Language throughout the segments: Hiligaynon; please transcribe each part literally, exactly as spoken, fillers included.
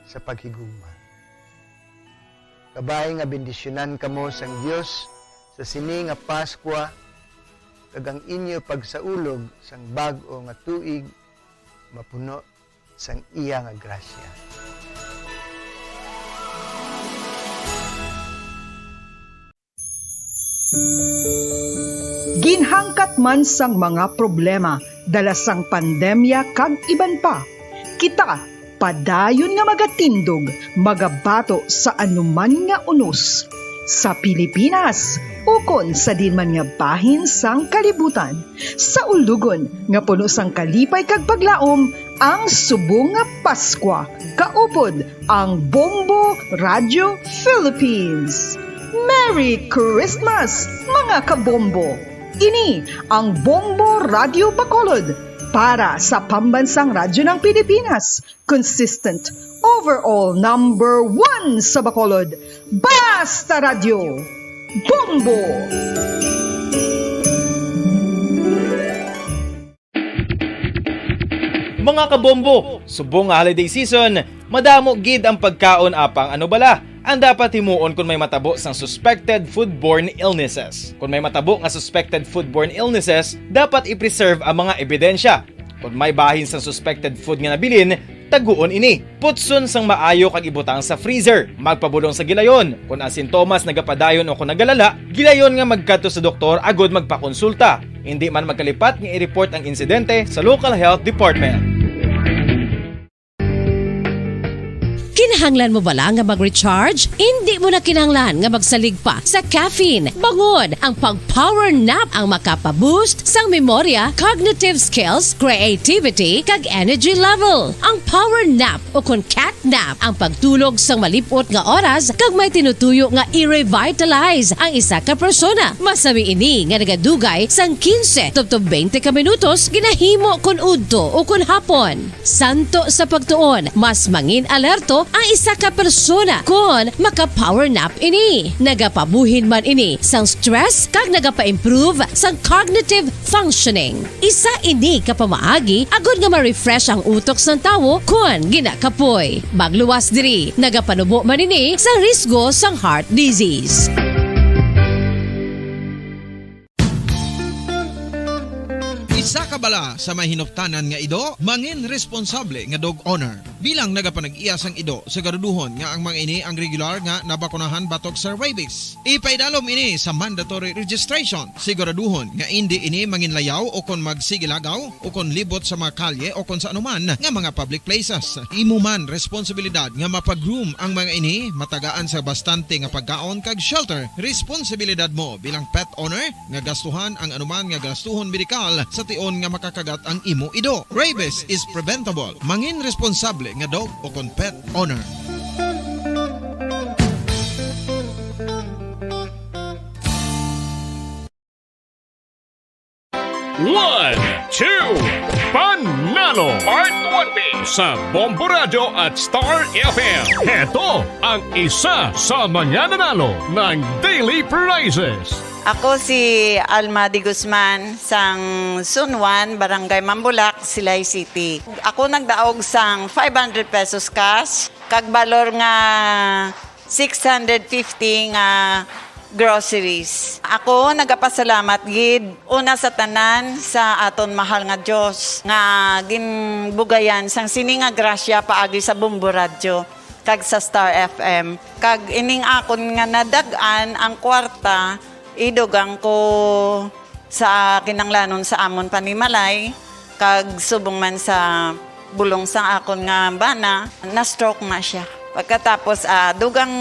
sa paghigugma. Kabay nga bendisyonan kamo sang Dios sa sini nga Paskwa, kag ang inyo pagsaulog sang bag-o nga tuig mapuno sang iya nga grasya. Ginhangkat man sang mga problema dala sang pandemya kag iban pa, kita padayon nga magatindog, magabato sa anuman nga unos sa Pilipinas ukon sa diin man nga bahin sang kalibutan. Sa ulogon nga puno sang kalipay kag paglaom, ang subong nga Paskwa, kaupod ang Bombo Radio Philippines. Merry Christmas, mga kabombo! Ini ang Bombo Radio Bacolod para sa Pambansang Radyo ng Pilipinas. Consistent, overall number one sa Bacolod. Basta Radyo, Bombo! Mga kabombo, subong nga holiday season, madamo gid ang pagkaon, apang ano bala ang dapat himuon kon may matabo sang suspected foodborne illnesses? Kon may matabo nga suspected foodborne illnesses, dapat i-preserve ang mga ebidensya. Kon may bahin sang suspected food nga nabilin, taguon ini. Putson sang maayo kag ibutang sa freezer. Magpabulong sa gilayon. Kon ang sintomas nagapadayon o kon nagalala, gilayon nga magkadto sa doktor agud magpakonsulta. Indi man magkalipat nga i-report ang insidente sa local health department. Kinahanglan mo bala nga mag-recharge? Indi mo na kinahanglan nga magsalig pa sa caffeine. Bangod, ang pag-power nap ang makapa-boost sang memorya, cognitive skills, creativity, kag energy level. Ang power nap, o kon cat nap, ang pagtulog sang malip-ot nga oras kag may tinutuyo nga i-revitalize ang isa ka persona. Masami ini nga nagadugay sang quince tubtob twenty ka minutos, ginahimo kon udto o kon hapon. Santo sa pagtuon, mas mangin-alerto ang isa ka persona kon maka-power nap ini. Nagapabuhin man ini sang stress kag nagapa-improve sang cognitive functioning. Isa ini ka pamaagi agud nga ma-refresh ang utok sang tawo kon ginakapoy. Magluwas diri, nagapanubo man ini sa risgo sang heart disease. Isa ka bala sa may hinuptanan nga ido, mangin responsable nga dog owner. Bilang nagapanag-iya sang ido, siguraduhon nga ang mga ini ang regular nga nabakunahan batok sa rabies. Ipaidalom ini sa mandatory registration. Siguraduhon nga indi ini manginlayaw o kon magsigilagaw o kon libot sa mga kalye o kon sa anuman nga mga public places. Imo man responsibilidad nga mapa-groom ang mga ini, matagaan sa bastante nga pagkaon kag shelter. Responsibilidad mo bilang pet owner nga gastuhan ang anuman nga gastuhon medikal sa tion nga makakagat ang imo ido. Rabies is preventable. Mangin responsable nga dog o kon pet owner. One, two, Panalo Part one B sa Bombo Radyo at Star F M. Heto ang isa sa mga nanalo ng daily prizes. Ako si Alma de Guzman, sang Zone one, Barangay Mambulak, Silay City. Ako nagdaog sang five hundred pesos cash, kag balor nga six hundred fifty nga groceries. Ako nagapasalamat gid, una sa tanan, sa aton mahal nga Dios nga ginbugayan sang sini nga grasya paagi sa Bombo Radyo kag sa Star F M. Kag ining akon nga nadag-an ang kwarta, idugang ko sa kinahanglanon sa amon panimalay, kag subong man sa bulong sang akon nga bana, na-stroke na siya. Pagkatapos, ah, dugang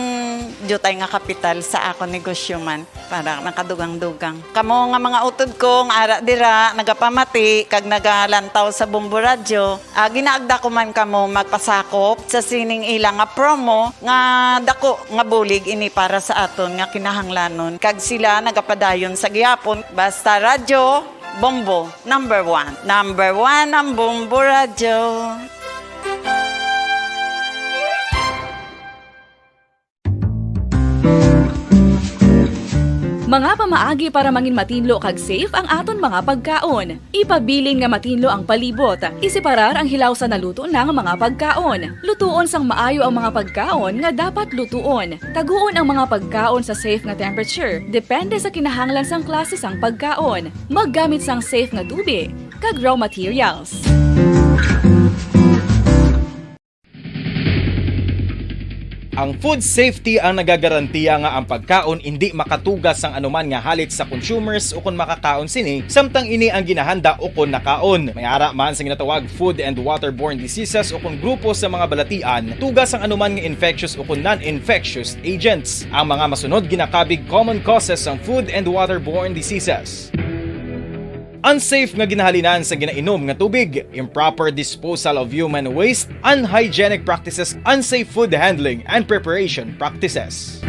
diutay nga kapital sa akon negosyo man, para nakadugang-dugang. Kamo nga mga utod ko nga ara dira, nagapamati kag nagalantaw sa Bombo Radyo, ah, ginaagda ko man kamo magpasakop sa sining ila nga promo nga dako nga bulig ini para sa aton nga kinahanglanon, kag sila nagapadayon sa gihapon. Basta Radyo Bombo, number one. Number one ang Bombo Radyo. Mga pamaagi para mangin matinlo kag safe ang aton mga pagkaon. Ipabilin nga matinlo ang palibot. Iseparar ang hilaw sa naluto na nga mga pagkaon. Lutuon sang maayo ang mga pagkaon nga dapat lutuon. Taguon ang mga pagkaon sa safe nga temperature, depende sa kinahanglan sang klase sang pagkaon. Maggamit sang safe nga tubig kag raw materials. Ang food safety ang nagagarantiya nga ang pagkaon indi makatuga sang anuman nga halit sa consumers ukon makakaon sini, samtang ini ang ginahanda ukon nakaon. May ara man sa ginatawag food and waterborne diseases ukon grupo sa mga balatian, tuga sang anuman nga infectious ukon non-infectious agents. Ang mga masunod ginakabig common causes sang food and waterborne diseases. Unsafe nga ginahalinan sa ginainom nga tubig, improper disposal of human waste, unhygienic practices, unsafe food handling and preparation practices.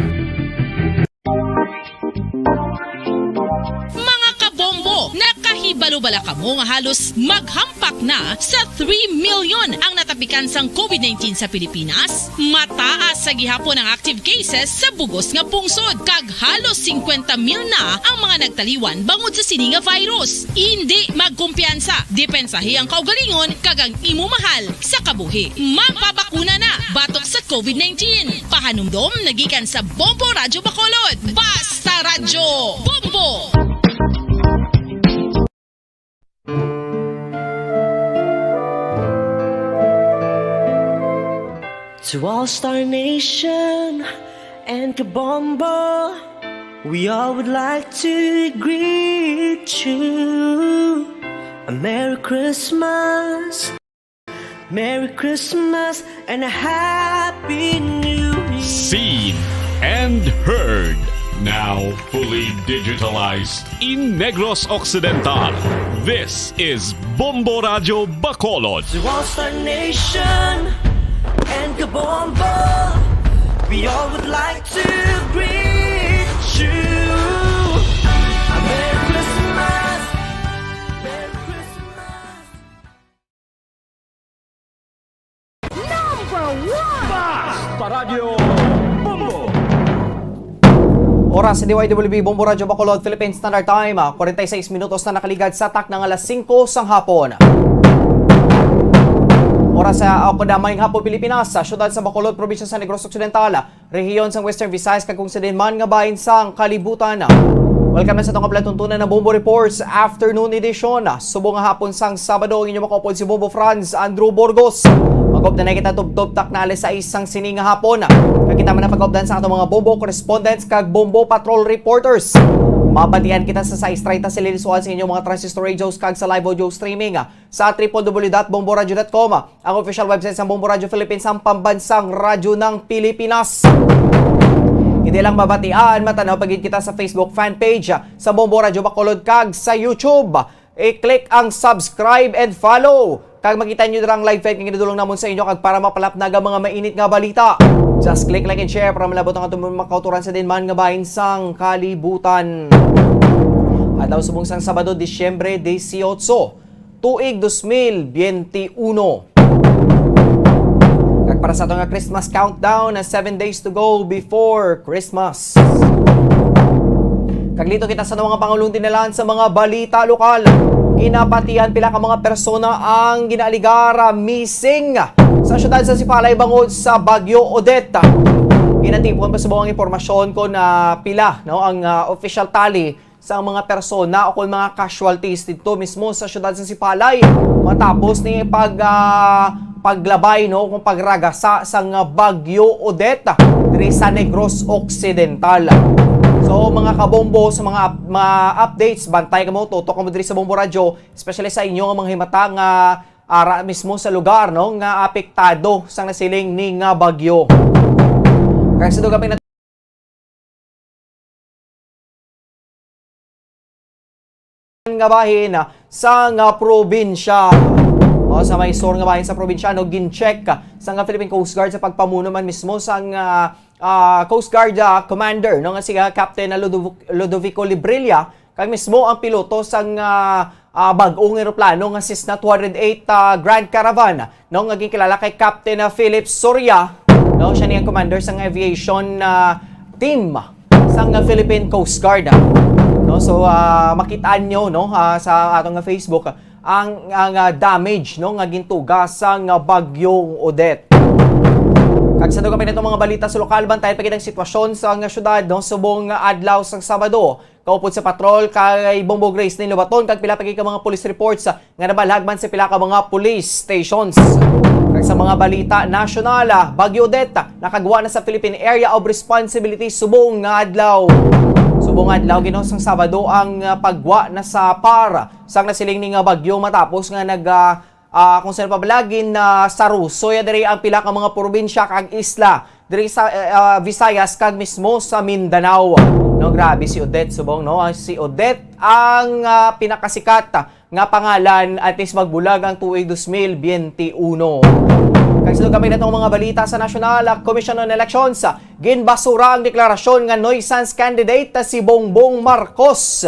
Mga kabombo, nakahibalo bala kamo nga halos maghampak na sa three million ang natapikan sang COVID nineteen sa Pilipinas? Mataas sa gihapon ang active cases sa bugos nga pungsod, kag halos singkwenta mil na ang mga nagtaliwan bangod sa sini nga virus. Indi magkumpiyansa, depensahi ang kaugalingon kag ang imo mahal sa kabuhi. Magpabakuna na batok sa COVID nineteen. Pahanumdom nagikan sa Bombo Radyo Bacolod. Basta Radyo Bombo! To All Star Nation and Kabombo, we all would like to greet you a Merry Christmas. Merry Christmas and a Happy New Year. Seen and heard. Now fully digitalized in Negros Occidental. This is Bombo Radyo Bacolod. To All Star Nation and Kabombo, we all would like to greet you a Merry Christmas. Merry Christmas. Number one! Paradyo Bombo! Oras sa D Y W B Bombo Radyo Bacolod, Philippine Standard Time, ah, forty-six minutos na nakaligad sa takna nga alas singko sang hapon. Oras sa, ah, Okada, Maayong Hapon, Pilipinas, sa siyudad sa Bacolod, probinsya sa Negros Occidental, rehiyon sang Western Visayas, kag kung sa diin man nga bahin sang kalibutan. Welcome na sa atong kaplatuntunan na Bombo Reports Afternoon Edition. Subong nga hapon sang Sabado, ang inyong makaupod si Bombo Franz Andrew Burgos. Mag-updan na kita tubtob takna alas sais sang sini nga hapon. Kag kita man ang pag-updan sa atong mga Bombo correspondents kag Bombo Patrol reporters. Mabatian kita sa sais treinta sa lilisuan sa inyong mga transistor radios kag sa live audio streaming sa triple W dot bomboradio dot com, ang official website sang Bombo Radyo Philippines, ang pambansang radyo ng Pilipinas. Hindi lang mabatian, matanaw pa gid kita sa Facebook fan page sa Bombo Radyo Bacolod kag sa YouTube. I-click ang subscribe and follow. Kag makita nyo dira ang live feed nga ginadulong namon sa inyo, kag para mapalapnag ang mga mainit nga balita, just click like and share para malabot ang atong mga kauturan sa diin man nga bahin sang kalibutan. Adlaw subong sang Sabado, Disyembre dieciocho, tuig dos mil biyente uno. Kag para sa ato nga Christmas countdown, na seven days to go before Christmas. Kag lito kita sa mga pangulong dinalan sa mga balita lokal. Ginapatihan pila ka mga persona ang ginaaligar missing sa siyudad sa Sipalay bangod sa Bagyo Odette. Ginatipon pa subong ang impormasyon kon pila, no, ang, ah, official tally sa mga persona o kon mga casualties dito mismo sa siyudad sa Sipalay matapos ni pag, ah, paglabay, no, kung pagragasa sang Bagyo Odette diri sa Negros Occidental. So, mga kabombo, sa mga up- mga updates, bantay kamo, tutok kamo diri sa Bombo Radyo, especially sa inyo nga mga himata nga ara mismo sa lugar, no, nga apektado sang nasiling ni nga bagyo. Kag sa dugang nga bahin sa nga probinsya. O, sa may sur nga bahin sa probinsya, no, gin-check sa nga Philippine Coast Guard sa pagpamuno man mismo sang, ah, ah, Coast Guard, ah, Commander, no, nga si, ah, Captain Ludovic- Ludovico Librilla, kag mismo ang piloto sang, ah, ah, bag-ong eroplano nga Cessna two hundred eight, ah, Grand Caravan, no, nga ginkilala kay Captain, ah, Philip Soria, no, siya ni ang commander sang aviation, ah, team sang Philippine Coast Guard. No, so, ah, makitaan nyo, no, ah, sa atong nga Facebook, ang, ang, ah, damage, no, nga gintuga sang, ah, Bagyong Odette. Kag sa dugang pa nato mga balita sa lokal, bantayan pa gid ang sitwasyon sa nga syudad, no, subong nga adlaw sang Sabado. Kaupod sa patrol kay Bongbong Gracelyn Lobaton kag pila pa gid ka mga police reports, ah, nga nabalhag man sa pila ka mga police stations. Kag sa mga balita nasyonal, ah, Bagyo Odette, ah, nakagwa na sa Philippine Area of Responsibility subong nga adlaw. Subong nga adlaw, Ginoo, sang Sabado ang, ah, paggwa na sa PAR sang nasiling ni nga bagyo matapos nga nag, ah, ah, kung saan pabalagin na sarusoy diri ang pila ka mga probinsya kag isla diri sa, eh, ah, Visayas kag mismo sa Mindanao. No, grabe si Odette subong, no? Ang si Odette ang, ah, pinakasikat nga pangalan antes magbulag ang tuig dos mil biyente uno. Kag sa dugang pa natong mga balita sa nasyonal, ah, Commission on Elections, ah, ginbasura ang deklarasyon nga nuisance candidate si Bongbong Marcos.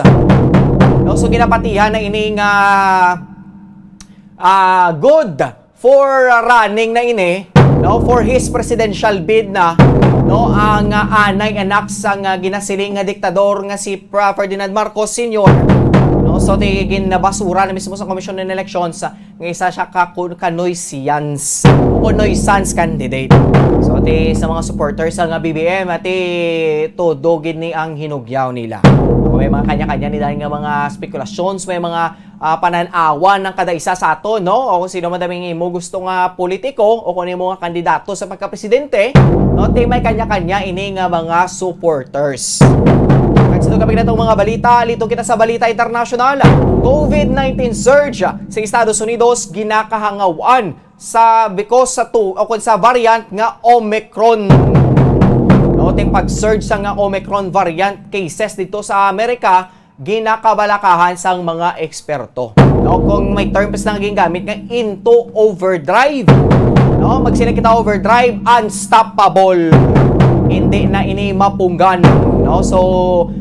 No, so ginapatihan na ini nga, ah, good for running na ini, no, for his presidential bid na, no, ang, ah, anay anak sang, ah, ginasiling nga diktador nga si Pra-, Ferdinand Marcos Senior. No, so ti ginabasura na mismo sa Commission on Elections, ah, nga isa siya ka kun-, ka nuisance o nuisance candidate. So ti sa mga supporters sa nga B B M, ati todo gid ni ang hinugyaw nila. May mga kanya-kanya nila nga mga speculations, may mga ah, panan-awan ng kada isa sa aton, no? O kung sino man daming imo gusto nga politiko o kung imo nga kandidato sa pagkapresidente, no? Ti may kanya-kanya ini nga mga supporters. Kag sa kami natong mga balita, lito kita sa balita internasyonal. COVID nineteen surge sa Estados Unidos ginakahangawan sa because sa tu o kung sa variant nga Omicron. No, ting pag-surge sa nga Omicron variant cases dito sa Amerika, ginakabalakahan sang mga eksperto. No, kung may terms na gingamit nga into overdrive, no, magsina kita overdrive, unstoppable. Hindi na ini mapunggan, no? So,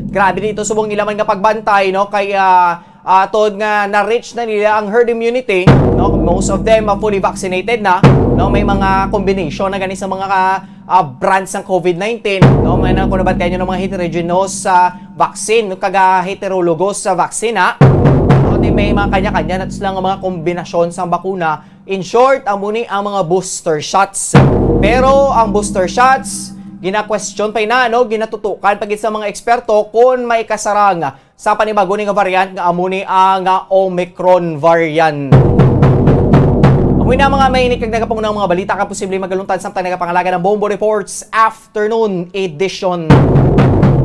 grabe dito subong ila man nga pagbantay, no, kay, ah, ah, tod nga na-reach na nila ang herd immunity, no? Most of them, ah, fully vaccinated na, no? May mga combination na gani sa mga, ah, ah, brands ng COVID nineteen, no? May na, kung nabantayan nyo ng mga heterogeneous, ah, vaccine, no? Kaga heterologous sa vaccine, ha? No? Di may mga kanya-kanya na sila nga mga kombinasyon sa bakuna. In short, amo ni ang mga booster shots. Pero ang booster shots, gina-question pa ina, no? Ginatutukan pa gid sa mga eksperto kung may kasarang sa panibago ni nga variant nga amo ni ang, ah, Omicron variant. Amo na mga mainit kag nagapangunang mga balita kag posible magalungtad samtang nagapangalaga ng Bombo Reports Afternoon Edition.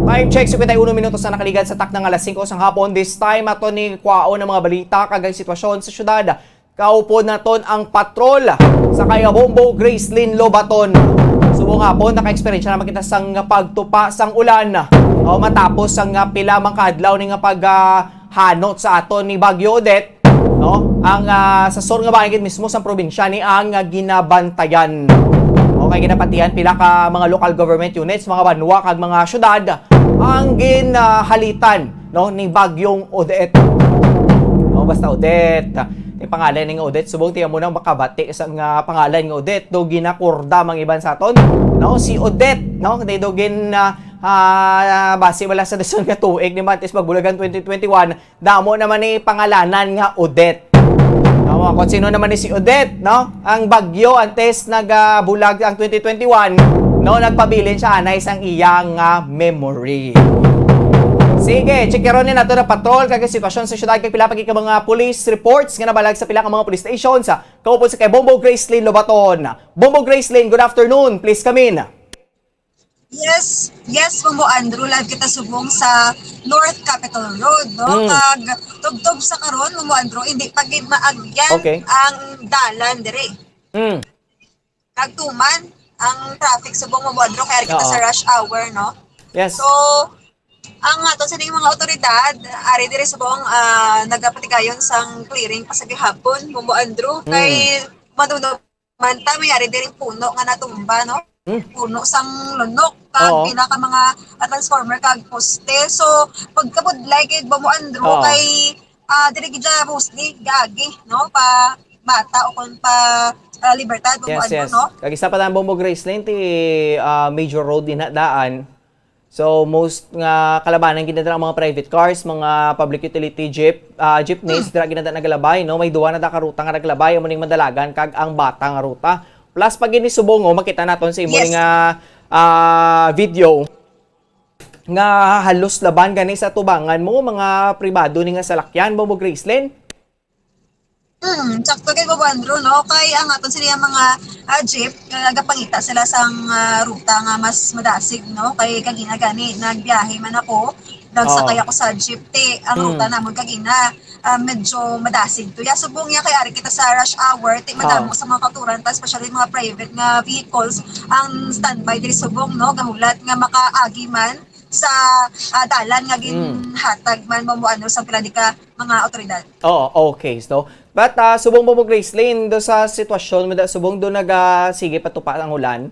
Time check, singkwenta y uno minutos na nakaligad sa takna nga alas singko sang hapon. This time, ato ni kwaon ang mga balita kag ang sitwasyon sa syudad. Kaupod naton ang patrol sa kay Bombo Gracelyn Lobaton. Subong hapon, naka-eksperyensya naman kita sang pagtupa sang ulan. O, matapos sang pila man ka adlaw ni nga pag, ah, hanot sa aton ni Bagyo Odette, no? Ang, ah, sa sur nga bahin gid mismo sang probinsya ni ang, ah, ginabantayan. Okay, ginapatihan pila ka mga local government units, mga banwa kag mga syudad ang ginahalitan, no, ni Bagyong Odette. No, basta Odette. Ti pangalan ni nga Odette, subong ti amo nang makabati sa nga pangalan nga Odette, do ginakurda mang iban sa aton, no, si Odette, no, kay do gin, ah, ah, basi wala sa dason nga tuig ni Martes magbulagan twenty twenty-one, damo naman ni pangalanan nga Odette. No, kung sino naman ni si Odette, no? Ang bagyo, antes nagabulag ang twenty twenty-one, no, nagpabilin siya anay sang iya nga memory. Sige, checkeron ni nato na patrol kag sitwasyon sa syudad kag pila pa gid ka mga police reports nga nabalag sa pila ka mga police stations. Kaupod sa kay Bombo Gracelyn Lobaton. Bombo Gracelyn, good afternoon. Please come in. Yes, yes, Bombo Andrew, live kita subong sa North Capitol Road, no? Mm. Kag tubtob sa karon, Bombo Andrew, hindi pa gid maagyan Okay. ang dalan dire. Mm. Kag tuman ang traffic subong, Bombo Andrew, kay ari kita Oo. sa rush hour, no? Yes. So, ang aton sa mga otoridad, ari dire subong, ah, nagapatigayon sang clearing pa sa gihapon, Bombo Andrew, Mm. kay madunog man ta, may ari diri puno nga natumba, no? Hmm. Puno sang lunok, kag Oo. pila ka mga, ah, transformer kag poste. So, pagkabudlay kay Bombo Andrew, Oo. kay, ah, diri gid siya mostly gaagi, no? Pa Bata o kon pa, ah, Libertad, Bombo Yes, Andrew, yes. no? Kag isa pa lang, Bombo Gracelyn, ti, ah, major road din na daan. So, most nga kalabanan gid na dira ang mga private cars, mga public utility jeep, ah, jeepneys, dira gid na nagalabay, no? May duha na da ka ruta nga nagalabay, amo ning Madalagan kag ang Bata nga ruta. Plus, pag ini subong, oh, makita naton sa imo Yes. nga, ah, video nga halos laban gani sa tubangan mo, mga pribado ni nga salakyan, Bobo Gracelyn. Hmm, sakto kay Bobo Andrew, no? Kay ang aton sila mga, ah, jeep, ah, nagapangita sila sang, ah, ruta nga mas madasig, no? Kay kagina gani, nagbiyahe man ako, nagsakay Ah. ako sa jeep, ti, ang Hmm. ruta namon kagina, ah, medyo madasig to. Ya, subong niya kay ari kita sa rush hour, ti, madamo Ah. sa mga kautoran ta, especially mga private nga vehicles, ang standby diri subong, no? Gahulat nga makaagi man sa, ah, dalan nga Hmm. ginhatag man mo, mo ano, sa pila di ka mga awtoridad. Oo, okay. So, but, ah, subong mo, Gracelyn, do sa sitwasyon mo, da, subong do naga, sige, patupa ang ulan?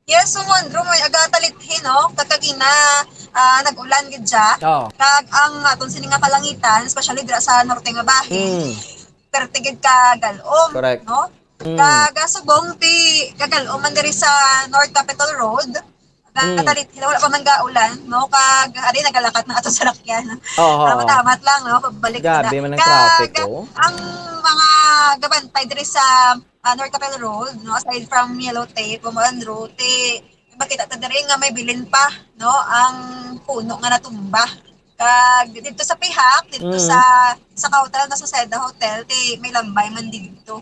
Yes, so, Mondro, may aga talithi, no? Kag kagina, ah, nag-ulan gid siya. Oo. Kag ang aton sini nga kalangitan, especially dira sa norte nga bahin, Mm. perte gid ka galom, Correct. no? Mm. Kag, ah, subong ti kagalom man diri sa North Capitol Road. Mm. Katalit, wala pa man gaulan, no? Kag, ari, nagalakat na ato sa lakyan. Oo. Hamat-hamat lang, no? Pabalik na. Grabe man ang Kag, traffic, oh. ang mga gabantay diri sa, ah, North Capitol Road, no? Aside from Yellow Tape, Bobo Andrew, ti, makita ta diri nga may bilin pa, no? Ang puno nga natumba. Kag dito sa Pihak, dito Mm. sa, sa hotel, na sa Seda Hotel, ti, may lambay man dito.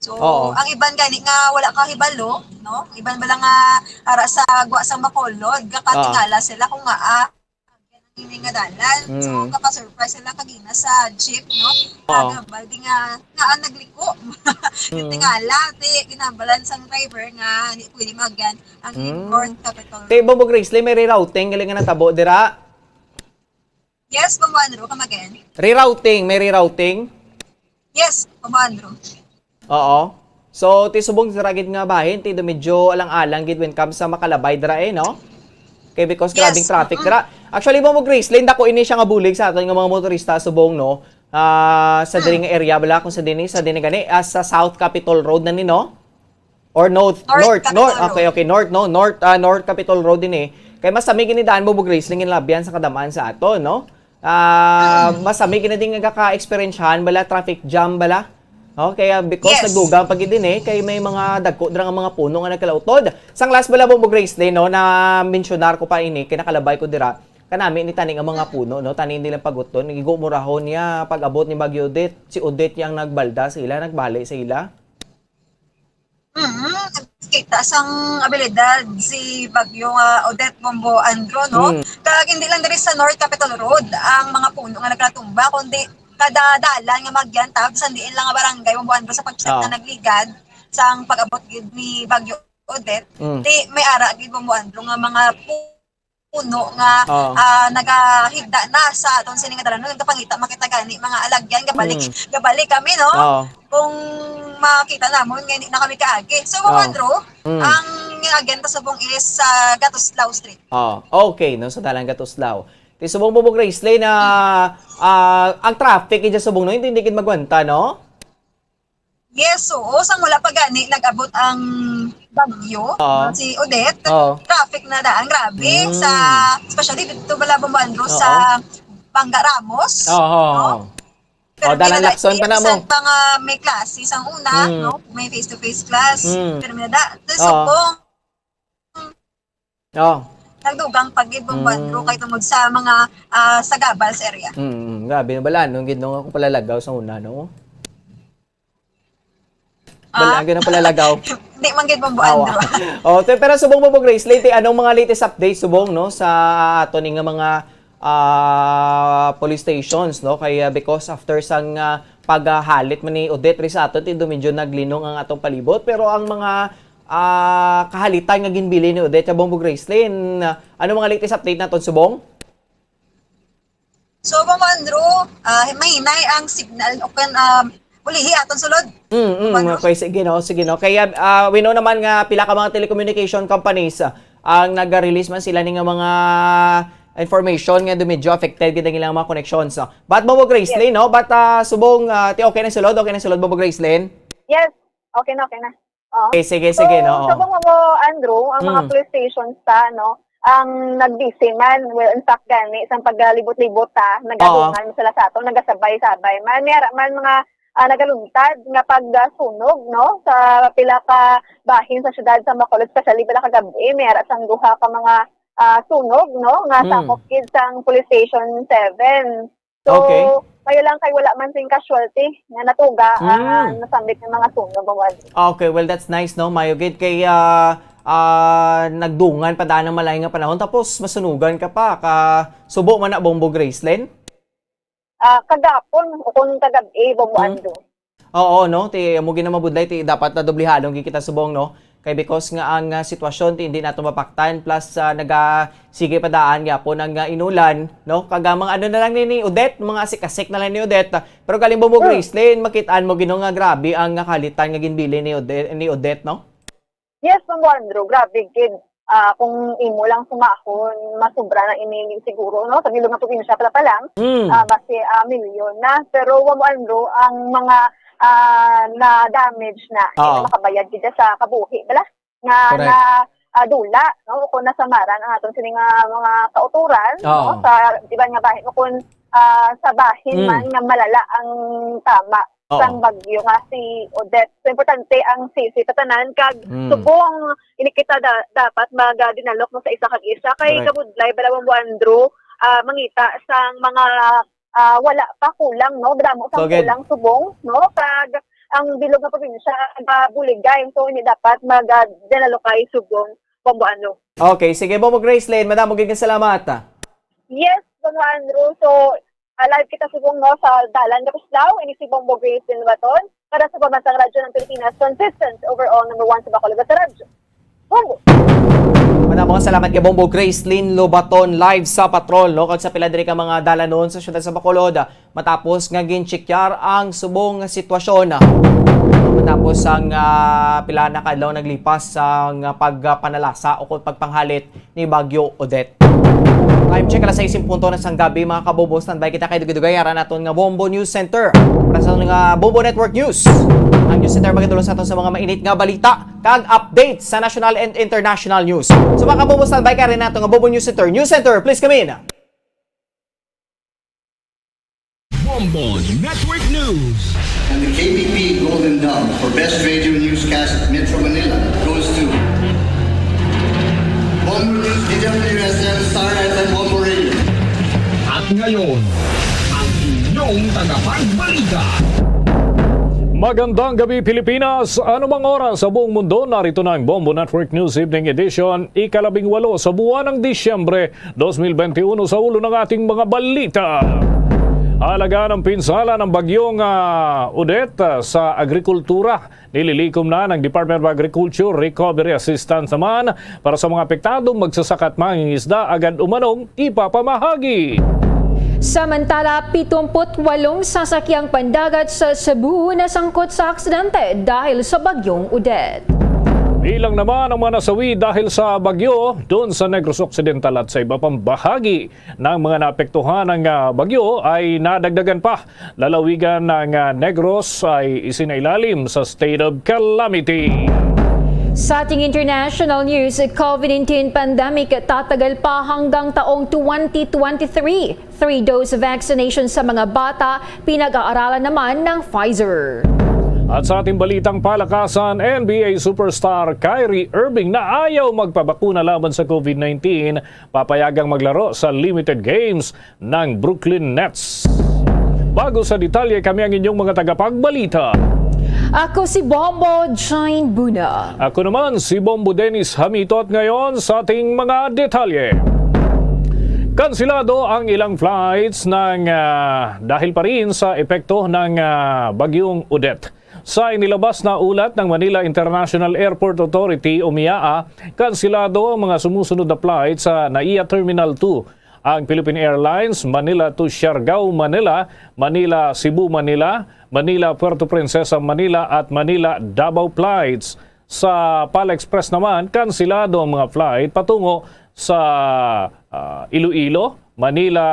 So, Oo. ang iban gani nga wala kahibalo, no? Ang iban bala nga ara sa gwa sang Bacolod, gakatingala Ah. sila kung ngaa ang ini nga dalan. So, Mm. gapa-surprise sila kagina sa jeep, no? Oo. Aga, baldi nga, ngaa nagliko. Mm. Tingala, ti, ginhambalan sang driver nga, di pwede magyan ang Mm. North Capitol. Ti, Bobo Gracelyn, may rerouting, galing nga natabo, dira? Yes, Bobo Andrew, come again. Rerouting, may rerouting? Yes, Bobo Andrew. Oo. So, ti subong dira gid nga bahin, ti do medyo alang-alang gid when comes sa makalabay dira eh, no? Kay because Yes, grabing traffic mm-mm. dira. Actually, Bobo Gracelyn, dako ini siya nga bulig sa aton nga mga motorista subong, no? Ah, sa diri Mm. nga area bala, kung sa dini, sa dini gani, ah, sa South Capitol Road na ni, no? Or North, North North, Capitol North. Okay, Road. okay, North, no? North, ah, North Capitol Road din eh. Kay mas sami gini daan mo, Bobo Gracelyn, ginlabyan sa kadamaan sa ato, no? Ah, Mm. mas sami gini din nga ka-experiencehan bala, traffic jam bala. Oh, kaya because Yes. nagdugang pa gid din eh, kay may mga dagko dira nga mga puno nga nagkalautod. Sang last bala, Bobo Gracelyn, no, na mensionar ko pa ini, kay nakalabay ko dira. Kanami ni tani nga mga puno, no? Tani nilang paguton, igo murahon niya, pag-abot ni Bagyo Odette, si Odette yang nagbalda sa ila, nagbali sa ila. Mm, kita sang abilidad si Bagyo nga Odette, Bombo Andro, no? Mm. Kag hindi lang diri sa North Capitol Road ang mga puno nga nagkatumba, kundi kada dalan nga magyantab sa diin lang nga barangay, Bombo Andro, sa pagset Ah. na nagligad sang pag-abot gid ni Bagyo Odette, Mm. di may ara gid, Bombo Andro, nga mga pu-, puno nga, Ah. ah, nagahigda na sa aton sini nga dalan. Nagapangita, makita gani, mga alagyan, gabalik, Mm. gabalik kami, no? Ah. Kung makita namon, nga hindi na kami kaagi. So, Ah. Juan Ro, Mm. ang agenda subong is sa Gatuslao Street. Ah, okay, no, sa Dalan Gatuslao. Ti subong, Bobo Gracelyn, na, ah, ang traffic, ija subong, no, hindi, hindi gid magwanta, no? Yes, oo. Sang wala pa gani nag-abot ang bagyo, Oo. si Odette, Oo. traffic na daan. Grabe. Mm. Sa, especially dito, bala, Bombo Andro, Oo. sa Bangga Ramos, Oo. no? Oh, Pero Dalan pinala-, Lacson pa na mo. Bisan pa nga may klase sang una, Mm. no? May face-to-face class. Mm. Pero may nada-, to Oo. subong, Oh. Nagdugang pa gid, Bombo Andro, Mm. kay tungod sa mga, ah, sagabal sa area. Mm, mm. Grabe na bala, no? Gid, no? Ako pala lagaw sa una, no? Ah. Bala, ang gid na pala lagaw. Di man gid, Bombo Awa. Andro. Oh, te, pero subong, Bombo Gracelyn, te, anong mga latest updates subong, no? Sa ato ni nga mga, ah, police stations, no? Kaya because after sang, ah, paghalit man ni Odette ri sa aton, ti do medyo naglinong ang atong palibot. Pero ang mga ah, kahalitan nga ginbilin ni Odette kay Bombo Gracelyn. Ano mga latest update naton subong? So, Bombo Andro, ah, mahinay ang signal o kan, um, ulihi aton sulod. Mm, mm, Bombo Andro. Okay, sige, no, sige, no. Kaya, ah, we know naman nga pila ka mga telecommunication companies, ah, ang nag-release man sila ni nga mga information nga do medyo affected gid ang ilang mga connections, no? But Bombo Gracelyn, Yes. no? But, ah, subong, ah, ti okay na sulod? Okay na sulod, Bombo Gracelyn? Yes. Okay na, okay na. Oo. Okay, sige, sige, So, no? sa mga, Andrew, ang mga Mm. police stations sa, no, ang nag-busy man, well, in fact, gani, sang pagalibot-libot, ha, Oo. nagadungan sila sa aton, nagasabay-sabay man. May ara man mga, ah, nagaluntad nga pagsunog, no, sa pila ka bahin sa siyudad sa Bacolod, especially pila kagabi, may ara sang duha ka mga, ah, sunog, no, nga Mm. sakop gid sang Police Station seven. So, Okay. kayo lang kay wala man sing casualty nga natuga ang, ah, Mm. nasambit nga mga sunog, Bong Juan. Okay, well, that's nice, no? Mayo gid kay, ah, ah, nagdungan pa daan ang malain nga panahon, tapos masunugan ka pa. Ka subo man na, Bombo Gracelyn? Ah, kagapon, o kung kagabi, Bombo Mm. Andrew. Oo, no? Ti, amo gid na mabudlay, ti, dapat na doble halong gid kita subong, no? Kay because nga ang, ah, sitwasyon, ti, hindi nato mapaktan, plus, ah, naga, sige pa daan gyapon ang, ah, inulan, no? Kag, ah, mga ano na lang ni, ni Odette, mga asik-asik na lang ni Odette. Pero galing mo, mo, Mm. Gracelyn, makit-an mo, Ginoo, nga grabe ang, ah, kalitan nga ginbilin ni Odette, ni Odette, no? Yes, Ma'am Andrew, grabe gid. Ah, kung imo lang sumahon, masubra na ini siguro, no? Sa bilog nga probinsya pala pa lang, Mm. ah, basi, ah, milyon na. Pero, Ma'am Andrew, ang mga, ah, na-damage na, Oo. makabayad gid sa kabuhi, bala? Nga Correct. na, ah, dula, no? Kung nasamaran ang aton sini nga mga kautoran, no? Oo. Sa iban nga bahin, o kung, ah, sa bahin Mm. man nga malala ang tama Oo. sang bagyo nga si Odette. So, importante ang safety sa tanan, kag Mm. subong ini kita da-, dapat magadinalok mo sa isa kag isa. Kay Correct. kabudlay, bala mo, Andrew, ah, mangita sang mga, ah, wala pa kulang, no? Madamo sang So, again kulang subong, no? Kag ang bilog nga probinsya nabuligay. So, ini dapat magadinalok kay subong, Bombo Andrew. Okay, sige, Bombo Gracelyn, madamo gid nga salamat. Yes, Bombo Andrew. So, ah, live kita subong, no, sa Dalan Kapislao. Ini si Bombo Gracelyn Baton para sa Pambansang Radyo ng Pilipinas, consistent, overall, number one sa Bacolod sa radyo. Bombo! Madamo nga salamat kay Bombo Gracelyn Lobaton, live sa patrol, no? Kag sa pila diri ka mga dalanon sa siyudad sa Bacolod, matapos nga ginchekyar ang subong nga sitwasyon. Matapos ang, ah, pila na ka adlaw naglipas ang, ah, pagpanalasa o kung pagpanghalit ni Bagyo Odette. Time check, alas sais punto na sang gabi, mga kabobo. Standby kita kay dugay-dugay ara naton nga Bombo News Center. Para sa nga Bombo Network News, ang News Center magadulong sa aton sa mga mainit nga balita kag update sa national and international news. So, mga kabobo, standby ka rin nato nga Bombo News Center. News Center, please come in. Bombo Network News. And the K B P Golden Dove for Best Radio Newscast Metro Manila goes to Bombo News, D W S M, Star F M, Bombo Radio. At ngayon, ang inyong tagapagbalita. Magandang gabi, Pilipinas! Anumang oras sa buong mundo, narito na ang Bombo Network News Evening Edition, ikalabing walo sa buwan ng Disyembre, dos mil benti uno. Sa ulo ng ating mga balita: Alagaan ng pinsala ng bagyong, ah, Odette, ah, sa agrikultura. Nililikom na ng Department of Agriculture Recovery Assistance naman para sa mga apektado, magsasaka at mangingisda, agad umanong ipapamahagi. Samantala, pitumput walong sasakyang pandagat sa Cebu nasangkot sa aksidente dahil sa bagyong Odette. Bilang naman ang mga nasawi dahil sa bagyo doon sa Negros Occidental at sa iba pang bahagi ng mga naapektuhan ng, ah, bagyo ay nadagdagan pa. Lalawigan ng, ah, Negros ay isinailalim sa state of calamity. Sa ating international news, COVID nineteen pandemic tatagal pa hanggang taong twenty twenty-three. Three-dose vaccination sa mga bata, pinag-aaralan naman ng Pfizer. At sa ating balitang palakasan, N B A superstar Kyrie Irving na ayaw magpabakuna laban sa COVID nineteen, papayagang maglaro sa limited games ng Brooklyn Nets. Bago sa detalye, kami ang inyong mga tagapagbalita. Ako si Bombo Jane Buna. Ako naman si Bombo Dennis Hamito, at ngayon sa ating mga detalye. Kansilado ang ilang flights ng, ah, dahil pa rin sa epekto ng, ah, Bagyong Odette. Sa inilabas na ulat ng Manila International Airport Authority o MIAA, kansilado ang mga sumusunod na flight sa NAIA Terminal two, ang Philippine Airlines Manila to Siargao, Manila, Manila, Cebu, Manila, Manila, Puerto Princesa, Manila, at Manila, Davao flights. Sa PAL Express naman, kansilado ang mga flight patungo sa, ah, Iloilo, Manila,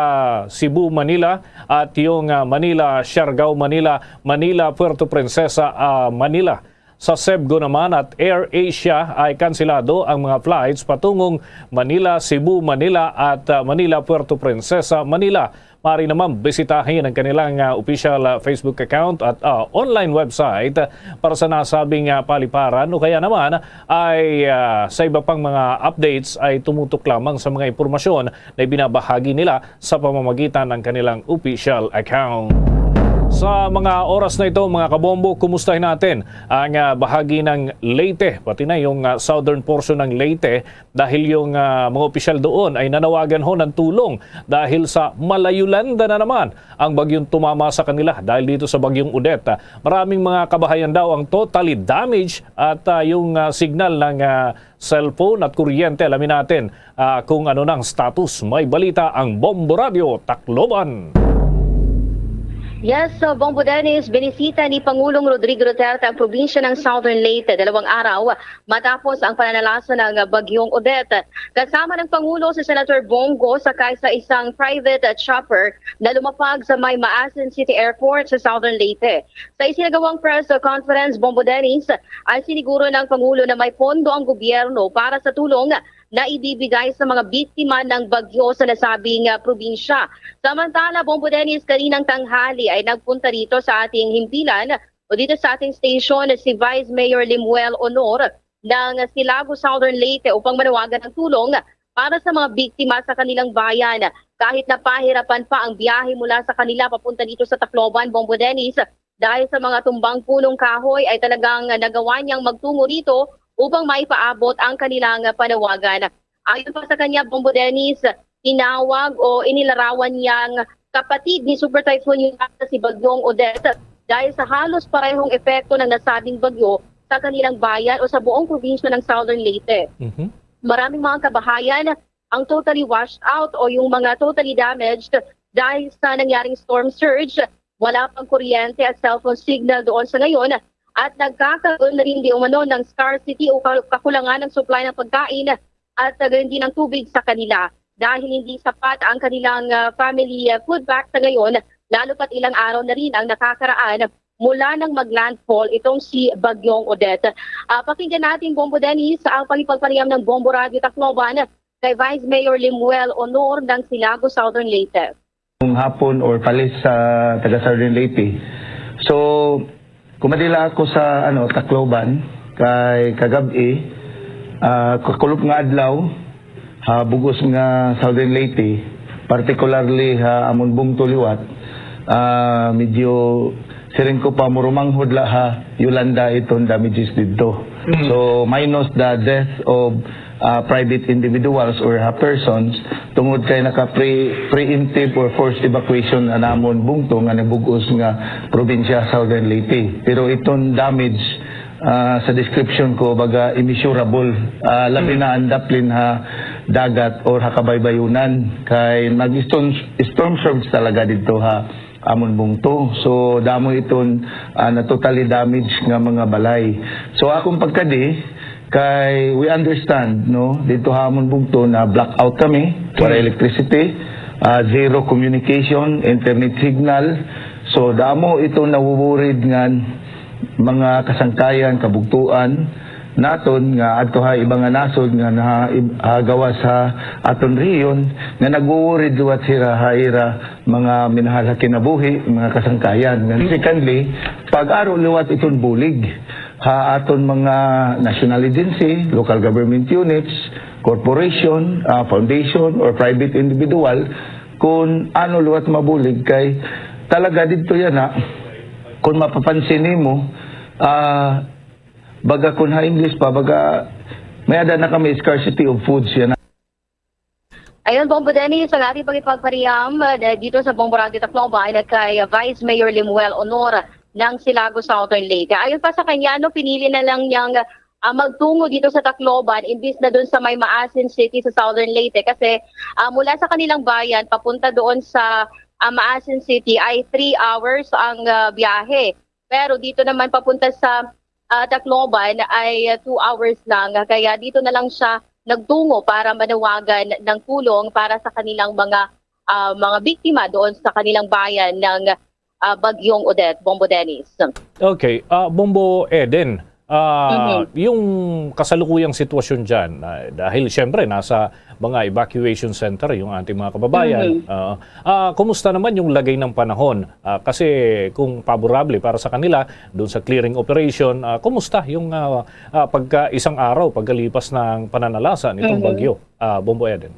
Cebu, Manila, at yung, ah, Manila, Siargao, Manila, Manila, Puerto Princesa, ah, Manila. Sa Cebgo naman at AirAsia ay kansilado ang mga flights patungong Manila, Cebu, Manila at, ah, Manila, Puerto Princesa, Manila. Maaari naman bisitahin ang kanilang, ah, official, ah, Facebook account at, ah, online website para sa nasabing, ah, paliparan o kaya naman ay, ah, sa iba pang mga updates ay tumutok lamang sa mga impormasyon na ibinabahagi nila sa pamamagitan ng kanilang official account. Sa mga oras na ito, mga kabombo, kumustahin natin ang, ah, bahagi ng Leyte, pati na yung, ah, southern portion ng Leyte, dahil yung, ah, mga opisyal doon ay nanawagan ho ng tulong dahil sa malayulanda na naman ang bagyong tumama sa kanila dahil dito sa bagyong Odette. Ah, maraming mga kabahayan daw ang totally damaged at, ah, yung, ah, signal ng, ah, cellphone at kuryente. Alamin natin, ah, kung ano nang status. May balita ang Bombo Radio Tacloban. Yes, so Bombo Dennis, binisita ni Pangulong Rodrigo Duterte ang probinsya ng Southern Leyte dalawang araw matapos ang pananalasa ng Bagyong Odette. Kasama ng Pangulo si Senator Bongo sakay sa isang private chopper na lumapag sa may Maasin City Airport sa Southern Leyte. Sa isinagawang press conference, Bombo Dennis, ay siniguro ng Pangulo na may pondo ang gobyerno para sa tulong na ibibigay sa mga biktima ng bagyo sa nasabing, ah, probinsya. Samantala, Bombo Dennis, kaninang tanghali ay nagpunta dito sa ating himpilan o dito sa ating station si Vice Mayor Limuel Honor ng Silago, Southern Leyte upang manawagan ng tulong para sa mga biktima sa kanilang bayan. Kahit na pahirapan pa ang biyahe mula sa kanila papunta dito sa Tacloban, Bombo Dennis, dahil sa mga tumbang punong kahoy ay talagang nagawa niyang magtungo rito upang maipaabot ang kanilang panawagan. Ayon pa sa kanya, Bombo Dennis, tinawag o inilarawan niyang kapatid ni Super Typhoon Yolanda si Bagyong Odette dahil sa halos parehong epekto ng nasabing bagyo sa kanilang bayan o sa buong probinsya ng Southern Leyte. Mhm. Maraming mga kabahayan ang totally washed out o yung mga totally damaged dahil sa nangyaring storm surge. Wala pang kuryente at cellphone signal doon sa ngayon at nagkakaroon na rin di umano ng scarcity o ka- kakulangan ng supply ng pagkain at uh, gayon din ang tubig sa kanila dahil hindi sapat ang kanilang uh, family uh, food pack sa ngayon, lalo pat ilang araw na rin ang nakakaraan mula nang mag-landfall itong si Bagyong Odette. Uh, pakinggan natin, Bombo Dennis, ang pakipagpanayam ng Bombo Radio Tacloban kay Vice Mayor Limuel Honor ng Silago, Southern Leyte. Kung hapon or palis sa taga Southern Leyte. So, kumadila ako sa ano, Tacloban kay kagab-i, ah, kakulop nga adlaw, ha bugos nga Southern Leyte, particularly ha amon bungto liwat, ah, medyo siring ko pa murumanghod la ha Yolanda iton damages didto. Mhm. So, minus the death of ah, private individuals or ha persons tungod kay naka pre preemptive or forced evacuation na namon bungto nga nabug-os nga probinsya Southern Leyte. Pero iton damage ah, sa description ko baga immeasurable, ah, labi na ang daplin ha dagat or ha kabaybayunan kay nag storm storm surge talaga didto ha amon bungto. So damo iton ah, na totally damage nga mga balay. So akong pagkadi kay we understand no dito ha amon bungto na blackout kami, wala electricity, ah, zero communication, internet signal. So damo ito nawuwurid nga mga kasangkayan, kabugtuan naton nga adto ha iba nga nasod nga nahagawas ha aton rehiyon nga nagwuwurid liwat sila ha ira mga minahal ha kinabuhi, mga kasangkayan. Nga secondly, pag-aro liwat iton bulig ha aton mga national agency, local government units, corporation, ah, foundation, or private individual, kung ano liwat mabulig kay talaga didto yana, kung mapapansin nimo, ah, baga kung ha English pa, baga may ada na kami scarcity of foods yana. Ayun, Bombo Dennis, ang ating pakipagpanayam uh, dito sa Bombo Radio Tacloban kay Vice Mayor Limuel Honor ng Silago, Southern Leyte. Ayon pa sa kanya, no, pinili na lang niyang uh, magtungo dito sa Tacloban imbis na doon sa may Maasin City sa Southern Leyte kasi uh, mula sa kanilang bayan papunta doon sa uh, Maasin City ay three hours ang uh, biyahe. Pero dito naman papunta sa uh, Tacloban ay uh, two hours lang. Kaya dito na lang siya nagtungo para manawagan ng tulong para sa kanilang mga uh, mga biktima doon sa kanilang bayan ng uh, Bagyong Odette, Bombo Dennis. Okay, uh, Bombo Eden, Ah, Mhm. yung kasalukuyang sitwasyon diyan, ah, dahil siyempre nasa mga evacuation center yung ating mga kababayan. Mhm. Ah, ah, kumusta naman yung lagay ng panahon? Ah, kasi kung paborable para sa kanila doon sa clearing operation, ah, kumusta yung, ah, ah, pagka isang araw pagkalipas ng pananalasa nitong Mhm. bagyo? Ah, Bombo Eden.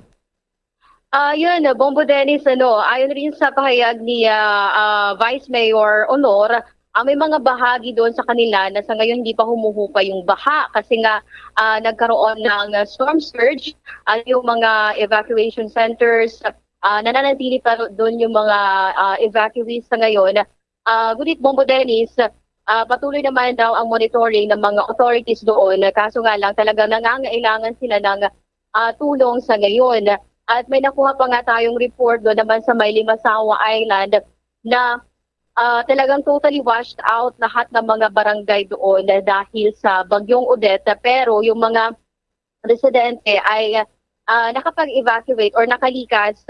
Ah, yun, ah, Bombo Dennis, ano, ayon rin sa pahayag ni, ah, ah, Vice Mayor Honor, ah, may mga bahagi doon sa kanila na sa ngayon hindi pa humuhupay yung baha kasi nga, ah, nagkaroon ng, ah, storm surge at yung mga evacuation centers, ah, nananatili pa ro-, doon yung mga, ah, evacuees sa ngayon. Ah, ngunit, Bombo Dennis, ah, patuloy naman daw ang monitoring ng mga authorities doon. Kaso nga lang, talagang nangangailangan sila ng, ah, tulong sa ngayon. At may nakuha pa nga tayong report doon naman sa may Limasawa Island na, ah, talagang totally washed out lahat ng mga barangay doon dahil sa Bagyong Odette. Pero yung mga residente ay, ah, nakapag-evacuate or nakalikas,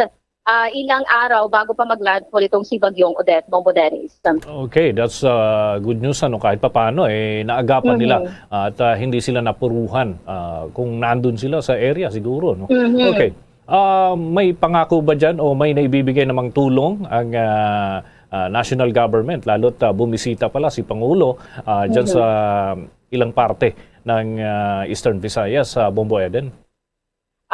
ah, ilang araw bago pa mag-landfall itong si Bagyong Odette, Bombo Dennis. Okay, that's, ah, good news, ano, kahit papaano, eh, naagapan nila Mhm. at, ah, hindi sila napuruhan, ah, kung nandun sila sa area siguro, no? Mhm. Okay. Ah, may pangako ba dyan o may naibibigay namang tulong ang, ah, ah, national government, lalo't, ah, bumisita pala si Pangulo, ah, dyan Mhm. sa ilang parte ng, ah, Eastern Visayas, sa Bombo Eden?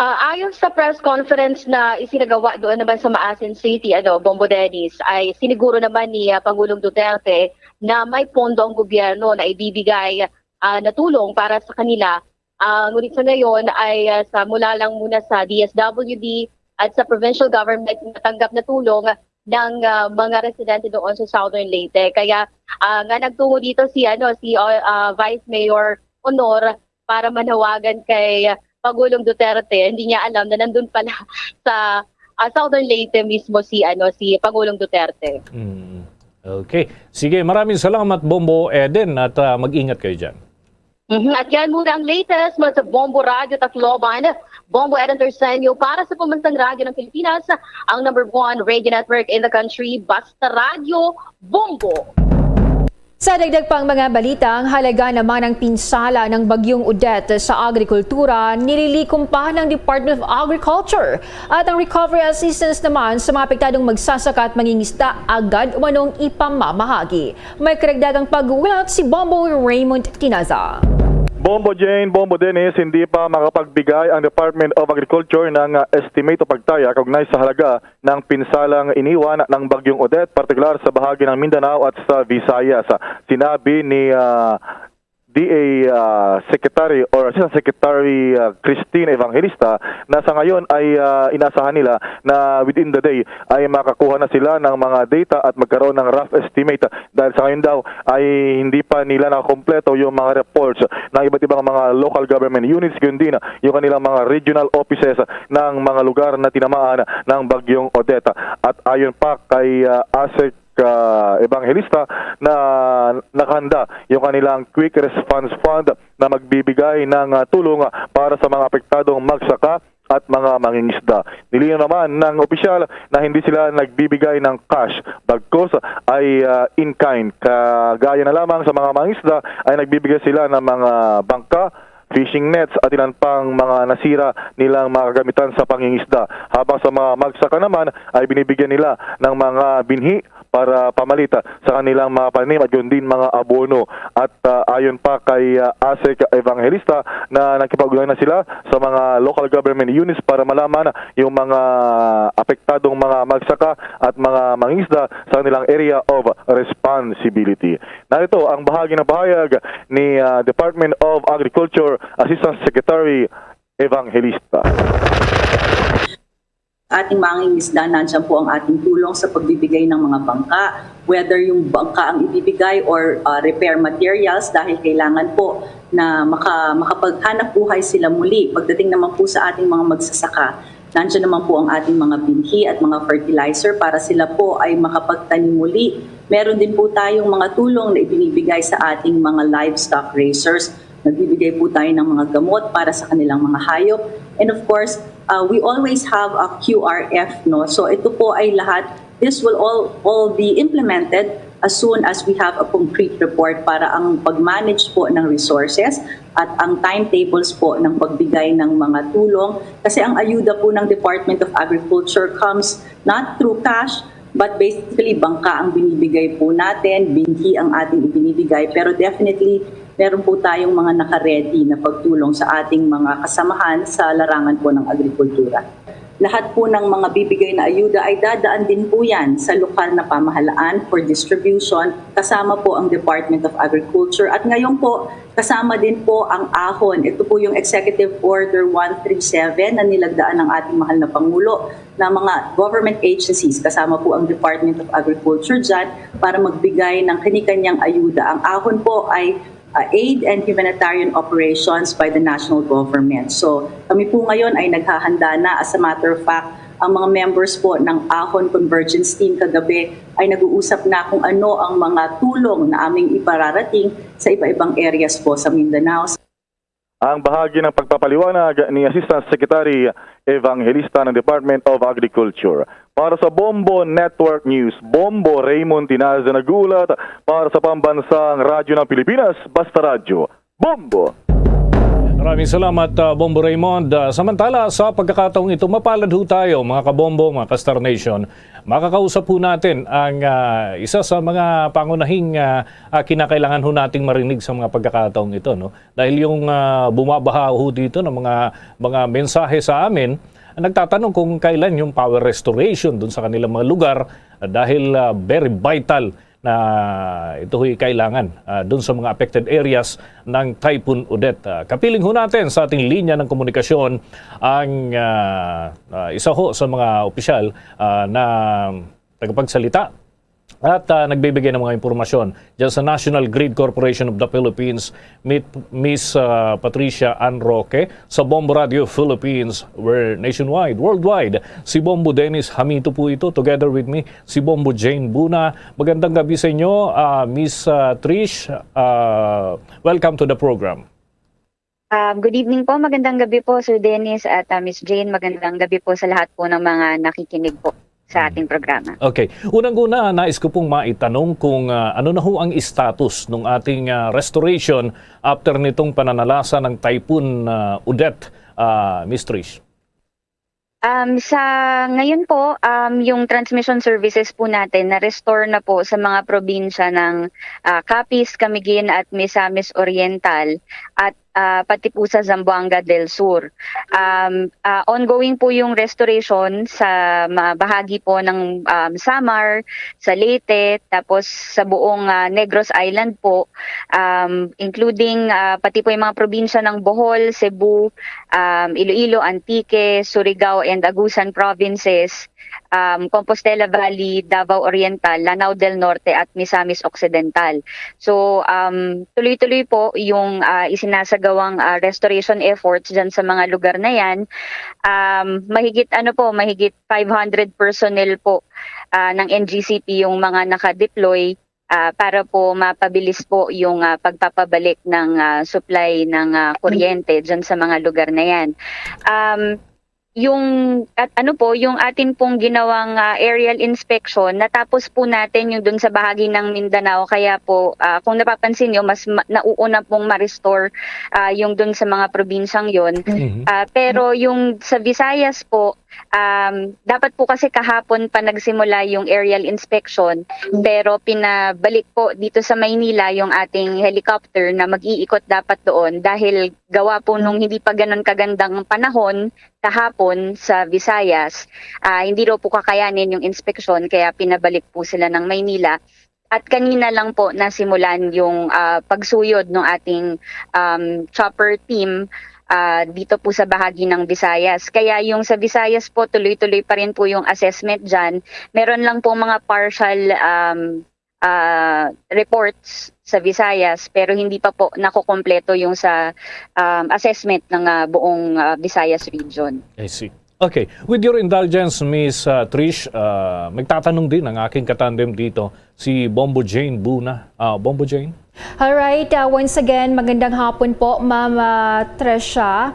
Ah, ayon sa press conference na isinagawa doon naman sa Maasin City, ano, Bombo Dennis, ay siniguro naman ni, ah, Pangulong Duterte na may pondo ang gobyerno na ibibigay, ah, na tulong para sa kanila. Ah, ngunit sa ngayon ay, ah, sa, mula lang muna sa D S W D at sa provincial government natanggap na tulong ng, ah, mga residente doon sa Southern Leyte. Kaya, ah, nga nagtungo dito si, ano, si, ah, ah, Vice Mayor Honor para manawagan kay Pangulong Duterte. Hindi niya alam na nandun pala sa, ah, Southern Leyte mismo si, ano, si Pangulong Duterte. Mm. Okay. Sige, maraming salamat, Bombo Eden, at, ah, mag-ingat kayo dyan. Mhm. At yan muna ang latest mula sa Bombo Radyo Tacloban. Bombo Eden Terceño para sa Pambansang Radyo ng Pilipinas, ang number one radio network in the country. Basta Radyo, Bombo! Sa dagdag pang mga balita, ang halaga naman ng pinsala ng Bagyong Odette sa agrikultura, nililikom pa ng Department of Agriculture. At ang recovery assistance naman sa mga apektadong magsasaka at mangingisda agad umanong ipamamahagi. May karagdagang pag-ulat si Bombo Raymond Tinaza. Bombo Jane, Bombo Dennis, hindi pa makapagbigay ang Department of Agriculture ng, ah, estimate o pagtaya kaugnay sa halaga ng pinsalang iniwan ng Bagyong Odette, partikular sa bahagi ng Mindanao at sa Visayas. Sinabi ni, ah, D A, ah, Secretary or Assistant Secretary, ah, Christine Evangelista na sa ngayon ay, ah, inaasahan nila na within the day ay makakuha na sila ng mga data at magkaroon ng rough estimate dahil sa ngayon daw ay hindi pa nila nakompleto yung mga reports ng iba't ibang mga local government units, gayon din yung kanilang mga regional offices ng mga lugar na tinamaan ng Bagyong Odette. At ayon pa kay, ah, ASEC, ah, Evangelista, na nakahanda yung kanilang Quick Response Fund na magbibigay ng, ah, tulong, ah, para sa mga apektadong magsaka at mga mangingisda. Nilinaw naman ng opisyal na hindi sila nagbibigay ng cash, bagkus ay, ah, in kind. Kagaya na lamang sa mga mangingisda ay nagbibigay sila ng mga bangka, fishing nets at ilan pang mga nasira nilang mga kagamitan sa pangingisda. Habang sa mga magsaka naman ay binibigyan nila ng mga binhi para pamalit sa kanilang mga panim at gayon din mga abono. At, ah, ayon pa kay, ah, ASEC Evangelista na nakipag-ugnayan na sila sa mga local government units para malaman yung mga apektadong mga magsaka at mga mangingisda sa kanilang area of responsibility. Narito ang bahagi ng pahayag ni, ah, Department of Agriculture Assistant Secretary Evangelista. Ating mangingisda, nandiyan po ang ating tulong sa pagbibigay ng mga bangka. Whether yung bangka ang ibibigay or, ah, repair materials, dahil kailangan po na maka-, makapaghanap buhay sila muli. Pagdating naman po sa ating mga magsasaka, nandiyan naman po ang ating mga binhi at mga fertilizer para sila po ay makapagtanim muli. Meron din po tayong mga tulong na ibinibigay sa ating mga livestock raisers. Nagbibigay po tayo ng mga gamot para sa kanilang mga hayop. And of course, uh, we always have a Q R F, no? So ito po ay lahat, this will all, all be implemented as soon as we have a concrete report para ang pag-manage po ng resources at ang timetables po ng pagbigay ng mga tulong. Kasi ang ayuda po ng Department of Agriculture comes not through cash, but basically bangka ang binibigay po natin, binhi ang ating ibinibigay, pero definitely meron po tayong mga naka-ready na pagtulong sa ating mga kasamahan sa larangan po ng agrikultura. Lahat po ng mga bibigay na ayuda ay dadaan din po yan sa lokal na pamahalaan for distribution, kasama po ang Department of Agriculture. At ngayon po, kasama din po ang AHON. Ito po yung Executive Order one three seven na nilagdaan ng ating mahal na Pangulo na mga government agencies, kasama po ang Department of Agriculture dyan, para magbigay ng kanikanyang ayuda. Ang AHON po ay uh, aid and humanitarian operations by the national government. So kami po ngayon ay naghahanda na. As a matter of fact, ang mga members po ng AHON Convergence Team kagabi ay nag-uusap na kung ano ang mga tulong na aming ipararating sa iba-ibang areas po sa Mindanao. Ang bahagi ng pagpapaliwanag ni Assistant Secretary Evangelista ng Department of Agriculture. Para sa Bombo Network News, Bombo Raymond Tinaza nag-uulat para sa Pambansang Radyo ng Pilipinas, Basta Radyo. Bombo! Maraming salamat, ah, Bombo Raymond. Ah, samantala, sa pagkakataong ito, mapalad ho tayo, mga kabombo, mga ka-Star Nation. Makakausap po natin ang, ah, isa sa mga pangunahing, ah, ah, kinakailangan ho nating marinig sa mga pagkakataong ito, no? Dahil yung, ah, bumabaha ho dito ng mga, mga mensahe sa amin, nagtatanong kung kailan yung power restoration dun sa kanilang mga lugar, ah, dahil, ah, very vital na ito ho'y kailangan, ah, dun sa mga affected areas ng Typhoon Odette. Ah, kapiling ho natin sa ating linya ng komunikasyon ang, ah, ah, isa ho sa mga opisyal, ah, na tagapagsalita at, ah, nagbibigay ng mga impormasyon dyan sa National Grid Corporation of the Philippines, Mit-, Miss, ah, Patricia Ann Roque, sa Bombo Radio Philippines, we're nationwide, worldwide. Si Bombo Dennis Hamito po ito, together with me, si Bombo Jane Buna. Magandang gabi sa inyo, ah, Miss, ah, Trish. Ah, welcome to the program. Um, good evening po. Magandang gabi po, Sir Dennis at, ah, Miss Jane. Magandang gabi po sa lahat po ng mga nakikinig po sa Mm. ating programa. Okay. Unang-una, nais ko pong maitanong kung, ah, ano na ho ang status ng ating, ah, restoration after nitong pananalasa ng Typhoon, ah, Odette, ah, Miss Trish? Um, sa ngayon po, um, yung transmission services po natin na-restore na po sa mga probinsya ng, ah, Capiz, Camiguin at Misamis Oriental at, ah, pati po sa Zamboanga del Sur. Um, ah, ongoing po yung restoration sa mga bahagi po ng, um, Samar, sa Leyte, tapos sa buong, ah, Negros Island po, um, including, ah, pati po yung mga probinsya ng Bohol, Cebu, um, Iloilo, Antique, Surigao, and Agusan provinces, um, Compostela Valley, Davao Oriental, Lanao del Norte, at Misamis Occidental. So, um, tuloy-tuloy po yung, ah, isinasagawang, ah, restoration efforts dyan sa mga lugar na yan. Um, mahigit, ano po, mahigit five hundred personnel po, ah, ng N G C P yung mga naka-deploy, ah, para po mapabilis po yung, ah, pagpapabalik ng, ah, supply ng, ah, kuryente dyan sa mga lugar na yan. Um, yung, at ano po, yung atin pong ginawang, ah, aerial inspection, natapos po natin yung dun sa bahagi ng Mindanao. Kaya po, ah, kung napapansin nyo, mas ma-, nauuna pong ma-restore, ah, yung dun sa mga probinsyang yon. Mhm. Ah, pero yung sa Visayas po, um, dapat po kasi kahapon pa nagsimula yung aerial inspection, pero pinabalik po dito sa Maynila yung ating helicopter na mag-iikot dapat doon dahil gawa po nung hindi pa ganun kagandang panahon kahapon sa Visayas, ah, hindi daw po kakayanin yung inspeksyon, kaya pinabalik po sila ng Maynila. At kanina lang po nasimulan yung, ah, pagsuyod ng ating, um, chopper team, ah, dito po sa bahagi ng Visayas. Kaya yung sa Visayas po, tuloy-tuloy pa rin po yung assessment dyan. Meron lang po mga partial, um, ah, reports sa Visayas, pero hindi pa po nakokompleto yung sa, um, assessment ng, ah, buong, ah, Visayas region. I see. Okay. With your indulgence, Miss, ah, Trish, ah, magtatanong din ang aking katandem dito, si Bombo Jane Buna. Ah, Bombo Jane? Alright, ah, once again, magandang hapon po, Ma'am, ah, Tresha.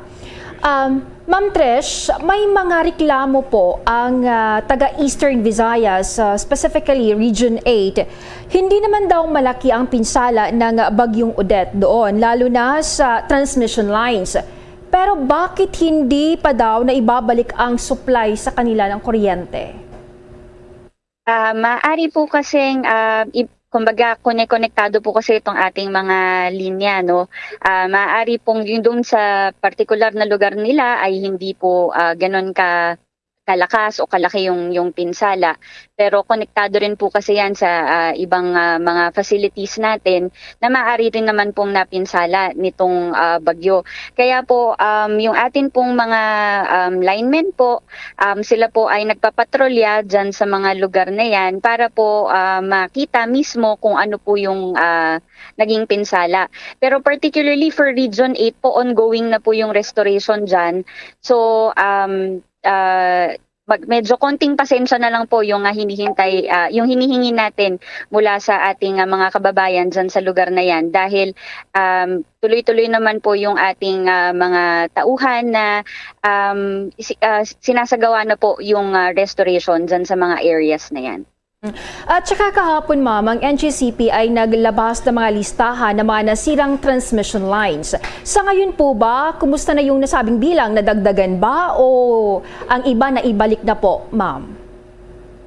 Um, Ma'am Trish, may mga reklamo po ang, ah, taga Eastern Visayas, ah, specifically Region eight. Hindi naman daw malaki ang pinsala ng Bagyong Odette doon, lalo na sa transmission lines. Pero bakit hindi pa daw na ibabalik ang supply sa kanila ng kuryente? Ah, maaari po kasing, ah, i-, kumbaga, kone-, konektado po kasi itong ating mga linya, no? Ah, maaari pong yung doon sa partikular na lugar nila ay hindi po, ah, ganun ka, kalakas o kalaki yung, yung pinsala. Pero konektado rin po kasi yan sa, ah, ibang, ah, mga facilities natin na maaari rin naman pong napinsala nitong, ah, bagyo. Kaya po, um, yung atin pong mga, um, linemen po, um, sila po ay nagpapatrolya dyan sa mga lugar na yan para po, ah, makita mismo kung ano po yung, ah, naging pinsala. Pero particularly for Region eight po, ongoing na po yung restoration dyan. So, um, ah, mag-, medyo konting pasensya na lang po yung, ah, hinihintay, ah, yung hinihingi natin mula sa ating, ah, mga kababayan dyan sa lugar na yan dahil, um, tuloy-tuloy naman po yung ating, ah, mga tauhan na, um, si-, ah, sinasagawa na po yung, ah, restoration dyan sa mga areas na yan. At saka kahapon, ma'am, ang N G C P ay naglabas ng mga listahan ng mga nasirang transmission lines. Sa ngayon po ba, kumusta na yung nasabing bilang? Nadagdagan ba o ang iba naibalik na po, ma'am?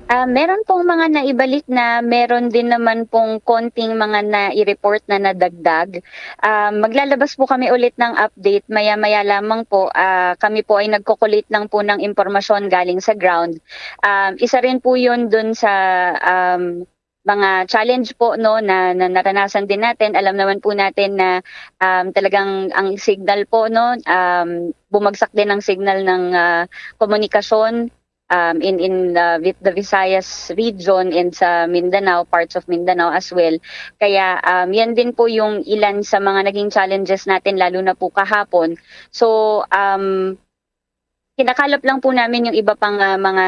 Ah, meron pong mga naibalik na, meron din naman pong konting mga nai-report na nadagdag. Ah, maglalabas po kami ulit ng update maya-maya lamang po. Ah, kami po ay nagko-collate lang po ng impormasyon galing sa ground. Um, isa rin po yun dun sa, um, mga challenge po, no, na, na naranasan din natin. Alam naman po natin na, um, talagang ang signal po, no, um, bumagsak din ang signal ng, ah, komunikasyon, um, in, in, uh, with the Visayas region and sa Mindanao, parts of Mindanao as well. Kaya, um, yan din po yung ilan sa mga naging challenges natin, lalo na po kahapon. So, um, kinakalap lang po namin yung iba pang, ah, mga,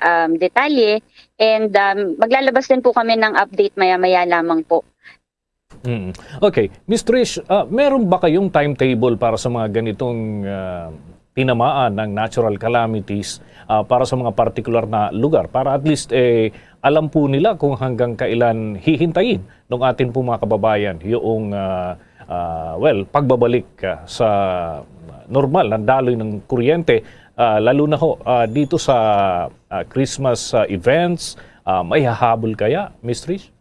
um, detalye and, um, maglalabas din po kami ng update maya-maya lamang po. Mm. Okay. Miss Trish, ah, meron ba kayong timetable para sa mga ganitong, ah, tinamaan ng natural calamities, ah, para sa mga partikular na lugar? Para at least, eh, alam po nila kung hanggang kailan hihintayin ng atin pong mga kababayan yung, ah, ah, well, pagbabalik, ah, sa normal na daloy ng kuryente, ah, lalo na ho, ah, dito sa, ah, Christmas, ah, events. Ah, may hahabol kaya, Miss Trish?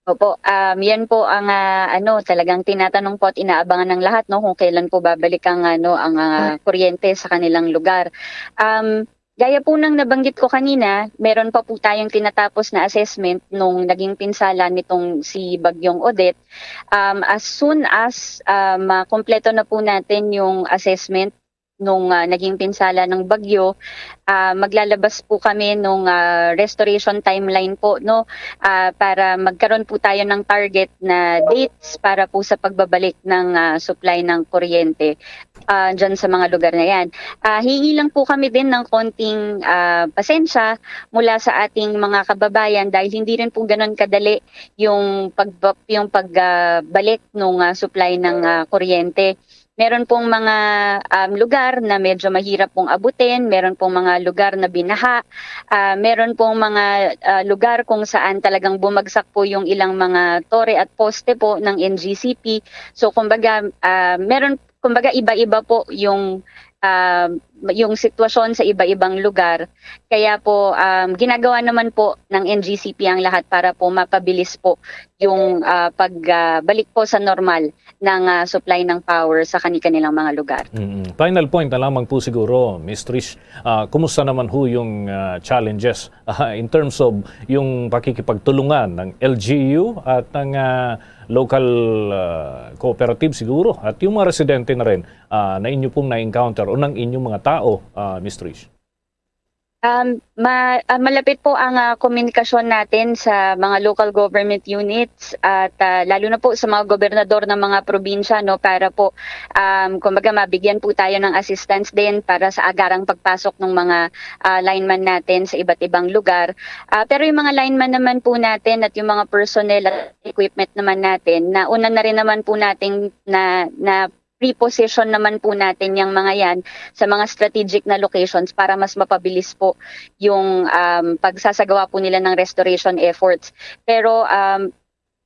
Opo, um, yan po ang, ah, ano, talagang tinatanong po at inaabangan ng lahat, no, kung kailan po babalik ang, ano, ang, ah, kuryente sa kanilang lugar. Um, gaya po ng nabanggit ko kanina, meron pa po tayong tinatapos na assessment nung naging pinsala nitong si Bagyong Odette. Um, as soon as, ah, makumpleto na po natin yung assessment nung, ah, naging pinsala ng bagyo, ah, maglalabas po kami nung, ah, restoration timeline po, no, ah, para magkaroon po tayo ng target na dates para po sa pagbabalik ng, ah, supply ng kuryente, ah, dyan sa mga lugar na yan. Ah, hingi lang po kami din ng konting, ah, pasensya mula sa ating mga kababayan dahil hindi rin po ganun kadali yung pagba-, yung pag, ah, balik nung, ah, supply ng, ah, kuryente. Meron pong mga, um, lugar na medyo mahirap pong abutin, meron pong mga lugar na binaha, ah, meron pong mga, ah, lugar kung saan talagang bumagsak po yung ilang mga tore at poste po ng N G C P. So, kumbaga, ah, meron, kumbaga, iba-iba po yung, ah, yung sitwasyon sa iba-ibang lugar. Kaya po, um, ginagawa naman po ng N G C P ang lahat para po mapabilis po yung, ah, pag, ah, balik po sa normal ng, ah, supply ng power sa kani-kanilang mga lugar. Mm. Final point na lamang po siguro, Miss Trish, ah, kumusta naman ho yung, ah, challenges, ah, in terms of yung pakikipagtulungan ng L G U at ng, ah, local, ah, cooperative siguro at yung mga residente na rin, ah, na inyo pong na-encounter o ng inyong mga tao, ah, Miss Trish? Um, ma-, ah, malapit po ang, ah, komunikasyon natin sa mga local government units at, ah, lalo na po sa mga gobernador ng mga probinsya, no, para po, um, kumbaga, mabigyan po tayo ng assistance din para sa agarang pagpasok ng mga, ah, lineman natin sa iba't ibang lugar. Ah, pero yung mga lineman naman po natin at yung mga personnel at equipment naman natin, nauna na rin naman po natin na, na reposition naman po natin yung mga yan sa mga strategic na locations para mas mapabilis po yung, um, pagsasagawa po nila ng restoration efforts. Pero, um,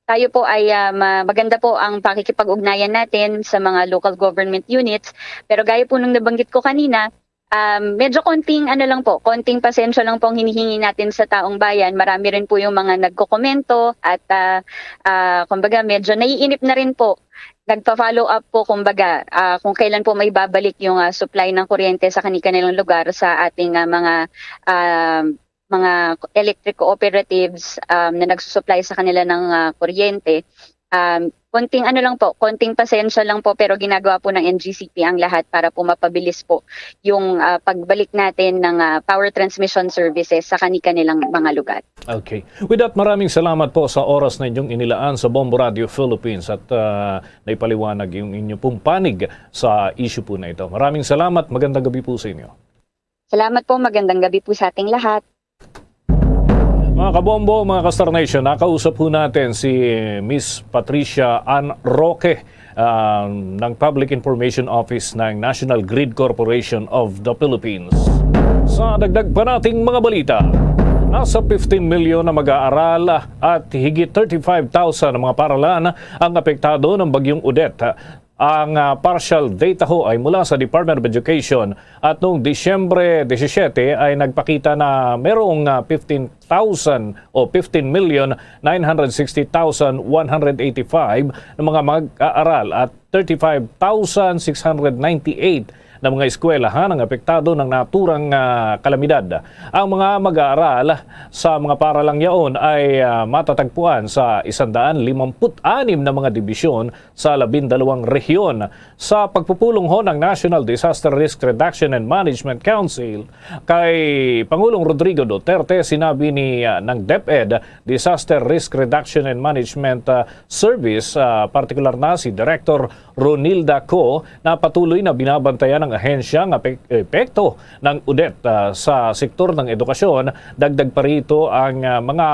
tayo po ay, ah, ma-, maganda po ang pakikipag-ugnayan natin sa mga local government units. Pero gaya po nung nabanggit ko kanina, um, medyo konting ano lang po, konting pasensya lang po ang hinihingi natin sa taong bayan. Marami rin po yung mga nagkokomento at, ah, ah, kumbaga medyo naiinip na rin po. Nagpa-follow up po, kumbaga, ah, kung kailan po may babalik yung, ah, supply ng kuryente sa kani-kanilang lugar sa ating, ah, mga, ah, mga electric cooperatives, um, na nagsusupply sa kanila ng, ah, kuryente. Um, konting ano lang po, konting pasensya lang po, pero ginagawa po ng N G C P ang lahat para po mapabilis po yung, ah, pagbalik natin ng, ah, power transmission services sa kani-kanilang mga lugar. Okay. With that, maraming salamat po sa oras na inyong inilaan sa Bombo Radio Philippines at, ah, naipaliwanag yung inyo pong panig sa issue po na ito. Maraming salamat. Magandang gabi po sa inyo. Salamat po. Magandang gabi po sa ating lahat. Mga kabombo, mga ka-Star Nation, nakausap po natin si Miss Patricia Ann Roque, ah, ng Public Information Office ng National Grid Corporation of the Philippines. Sa dagdag pa nating mga balita, nasa fifteen million na mag-aaral at higit thirty-five thousand na mga paralan ang apektado ng Bagyong Odette. Ang, ah, partial data ho ay mula sa Department of Education at noong Disyembre disisiete ay nagpakita na merong, ah, fifteen thousand o fifteen million nine hundred sixty thousand one hundred eighty-five na mga mag-aaral at thirty-five thousand six hundred ninety-eight na mga eskwelahan ang apektado ng naturang, ah, kalamidad. Ang mga mag-aaral sa mga paralang yaon ay, ah, matatagpuan sa isang daan limampu't anim na mga dibisyon sa labindalawang rehiyon. Sa pagpupulong ho ng National Disaster Risk Reduction and Management Council kay Pangulong Rodrigo Duterte, sinabi ni, ah, ng DepEd, Disaster Risk Reduction and Management, ah, Service, ah, partikular na si Director Ronilda Co, na patuloy na binabantayan ng ahensya ang ape-, epekto ng Odette, ah, sa sektor ng edukasyon. Dagdag pa rito ang, ah, mga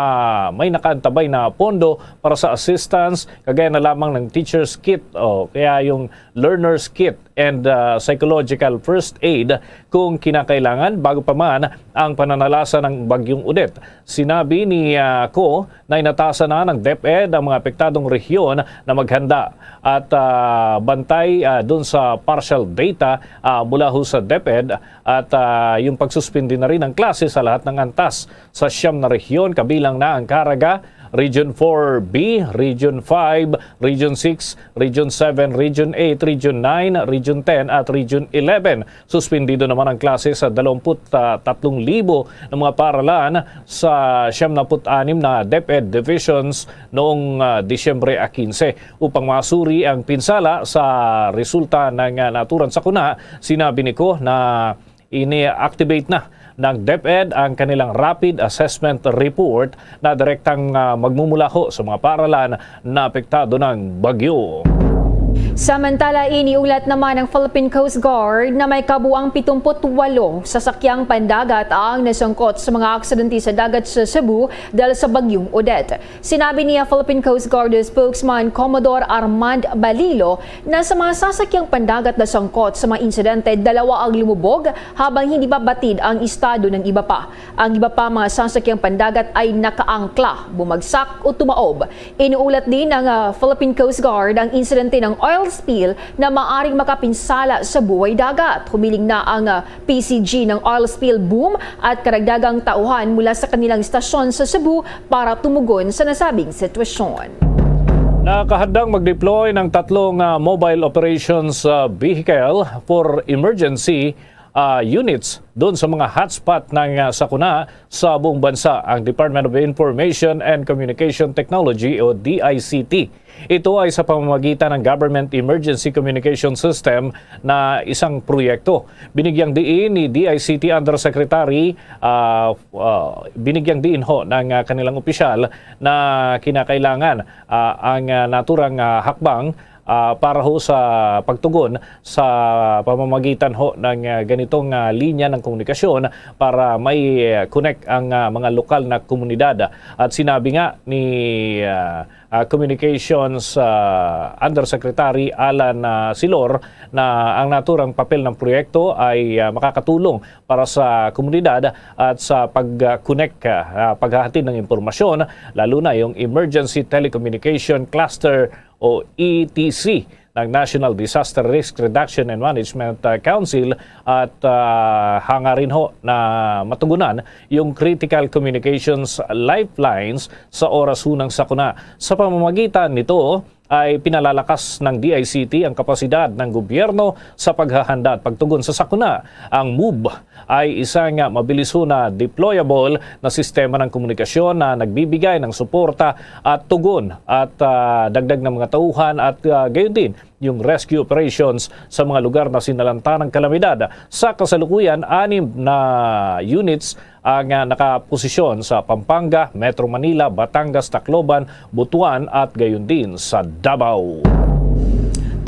may nakaantabay na pondo para sa assistance, kagaya na lamang ng teacher's kit o kaya yung learner's kit and, ah, psychological first aid kung kinakailangan, bago pa man ang pananalasa ng Bagyong Odette. Sinabi ni, ah, Co na inatasan na ng DepEd ang mga apektadong rehiyon na maghanda at, ah, bantay, ah, dun sa partial data, ah, mula ho sa DepEd at, ah, yung pagsuspindi na rin ng klase sa lahat ng antas sa siyam na rehiyon, kabilang na ang Caraga, Region four B, Region five, Region six, Region seven, Region eight, Region nine, Region ten, at Region eleven. Suspendido naman ang klase sa dalawampu't tatlong libo na mga paralan sa siyamnapu't anim na DepEd divisions noong, ah, Disyembre a quince. Upang masuri ang pinsala sa resulta ng, ah, naturan sakuna, sinabi ni Co na ini-activate na ng DepEd ang kanilang Rapid Assessment Report na direktang, ah, magmumula ho sa mga paaralan na apektado ng bagyo. Samantala, iniulat naman ng Philippine Coast Guard na may kabuang pitumput walo sasakyang pandagat ang nasangkot sa mga aksidente sa dagat sa Cebu dahil sa Bagyong Odette. Sinabi niya Philippine Coast Guard spokesman Commodore Armand Balilo na sa mga sasakyang pandagat na sangkot sa mga insidente, dalawa ang lumubog habang hindi pa batid ang estado ng iba pa. Ang iba pa mga sasakyang pandagat ay nakaangkla, bumagsak o tumaob. Inuulat din ng, ah, Philippine Coast Guard ang insidente ng oil spill na maaring makapinsala sa buhay dagat. Humiling na ang, ah, P C G ng oil spill boom at karagdagang tauhan mula sa kanilang istasyon sa Cebu para tumugon sa nasabing sitwasyon. Nakahandang mag-deploy ng tatlong, ah, mobile operations, ah, vehicle for emergency, ah, units doon sa mga hotspot ng, ah, sakuna sa buong bansa ang Department of Information and Communication Technology o D I C T. Ito ay sa pamamagitan ng Government Emergency Communication System na isang proyekto. Binigyang diin ni D I C T Undersecretary, ah, ah, binigyang diin ho ng, ah, kanilang opisyal na kinakailangan, ah, ang, ah, naturang, ah, hakbang, ah, para ho sa pagtugon sa pamamagitan ho ng, ah, ganitong, ah, linya ng komunikasyon para may, ah, connect ang, ah, mga lokal na komunidad. At sinabi nga ni, ah, ah, Communications, ah, Undersecretary Alan, ah, Silor na ang naturang papel ng proyekto ay, ah, makakatulong para sa komunidad at sa pag-connect, ah, paghahatid ng impormasyon, lalo na yung Emergency Telecommunication Cluster o E T C ng National Disaster Risk Reduction and Management, ah, Council at, ah, hangarin ho na matugunan yung critical communications lifelines sa oras ho ng sakuna. Sa pamamagitan nito, ay pinalalakas ng D I C T ang kapasidad ng gobyerno sa paghahanda at pagtugon sa sakuna. Ang MOVE ay isang mabilis na deployable na sistema ng komunikasyon na nagbibigay ng suporta at tugon at, ah, dagdag ng mga tauhan at, ah, gayon din yung rescue operations sa mga lugar na sinalanta ng kalamidad. Sa kasalukuyan, anim na units ang, ah, nakaposisyon sa Pampanga, Metro Manila, Batangas, Tacloban, Butuan at gayon din sa Davao.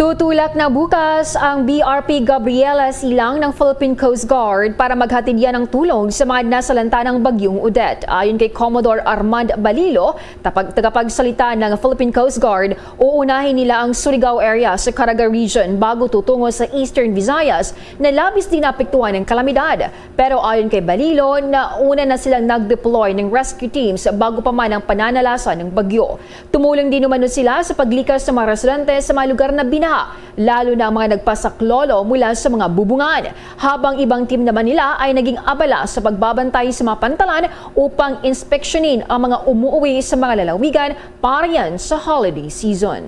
Tutulak na bukas ang B R P Gabriela silang ng Philippine Coast Guard para maghatid yan ng tulong sa mga nasalanta ng Bagyong Odette. Ayon kay Commodore Armand Balilo, tapag tagapagsalita ng Philippine Coast Guard, uunahin nila ang Surigao area sa Caraga Region bago tutungo sa Eastern Visayas na labis din naapektuhan ng kalamidad. Pero ayon kay Balilo, nauna na silang nag-deploy ng rescue teams bago pa man ang pananalasa ng bagyo. Tumulong din umano sila sa paglikas sa mga residente sa mga lugar na binaha, lalo na ang mga nagpasaklolo mula sa mga bubungan, habang ibang team naman nila ay naging abala sa pagbabantay sa mga pantalan upang inspeksyonin ang mga umuwi sa mga lalawigan para yan sa holiday season.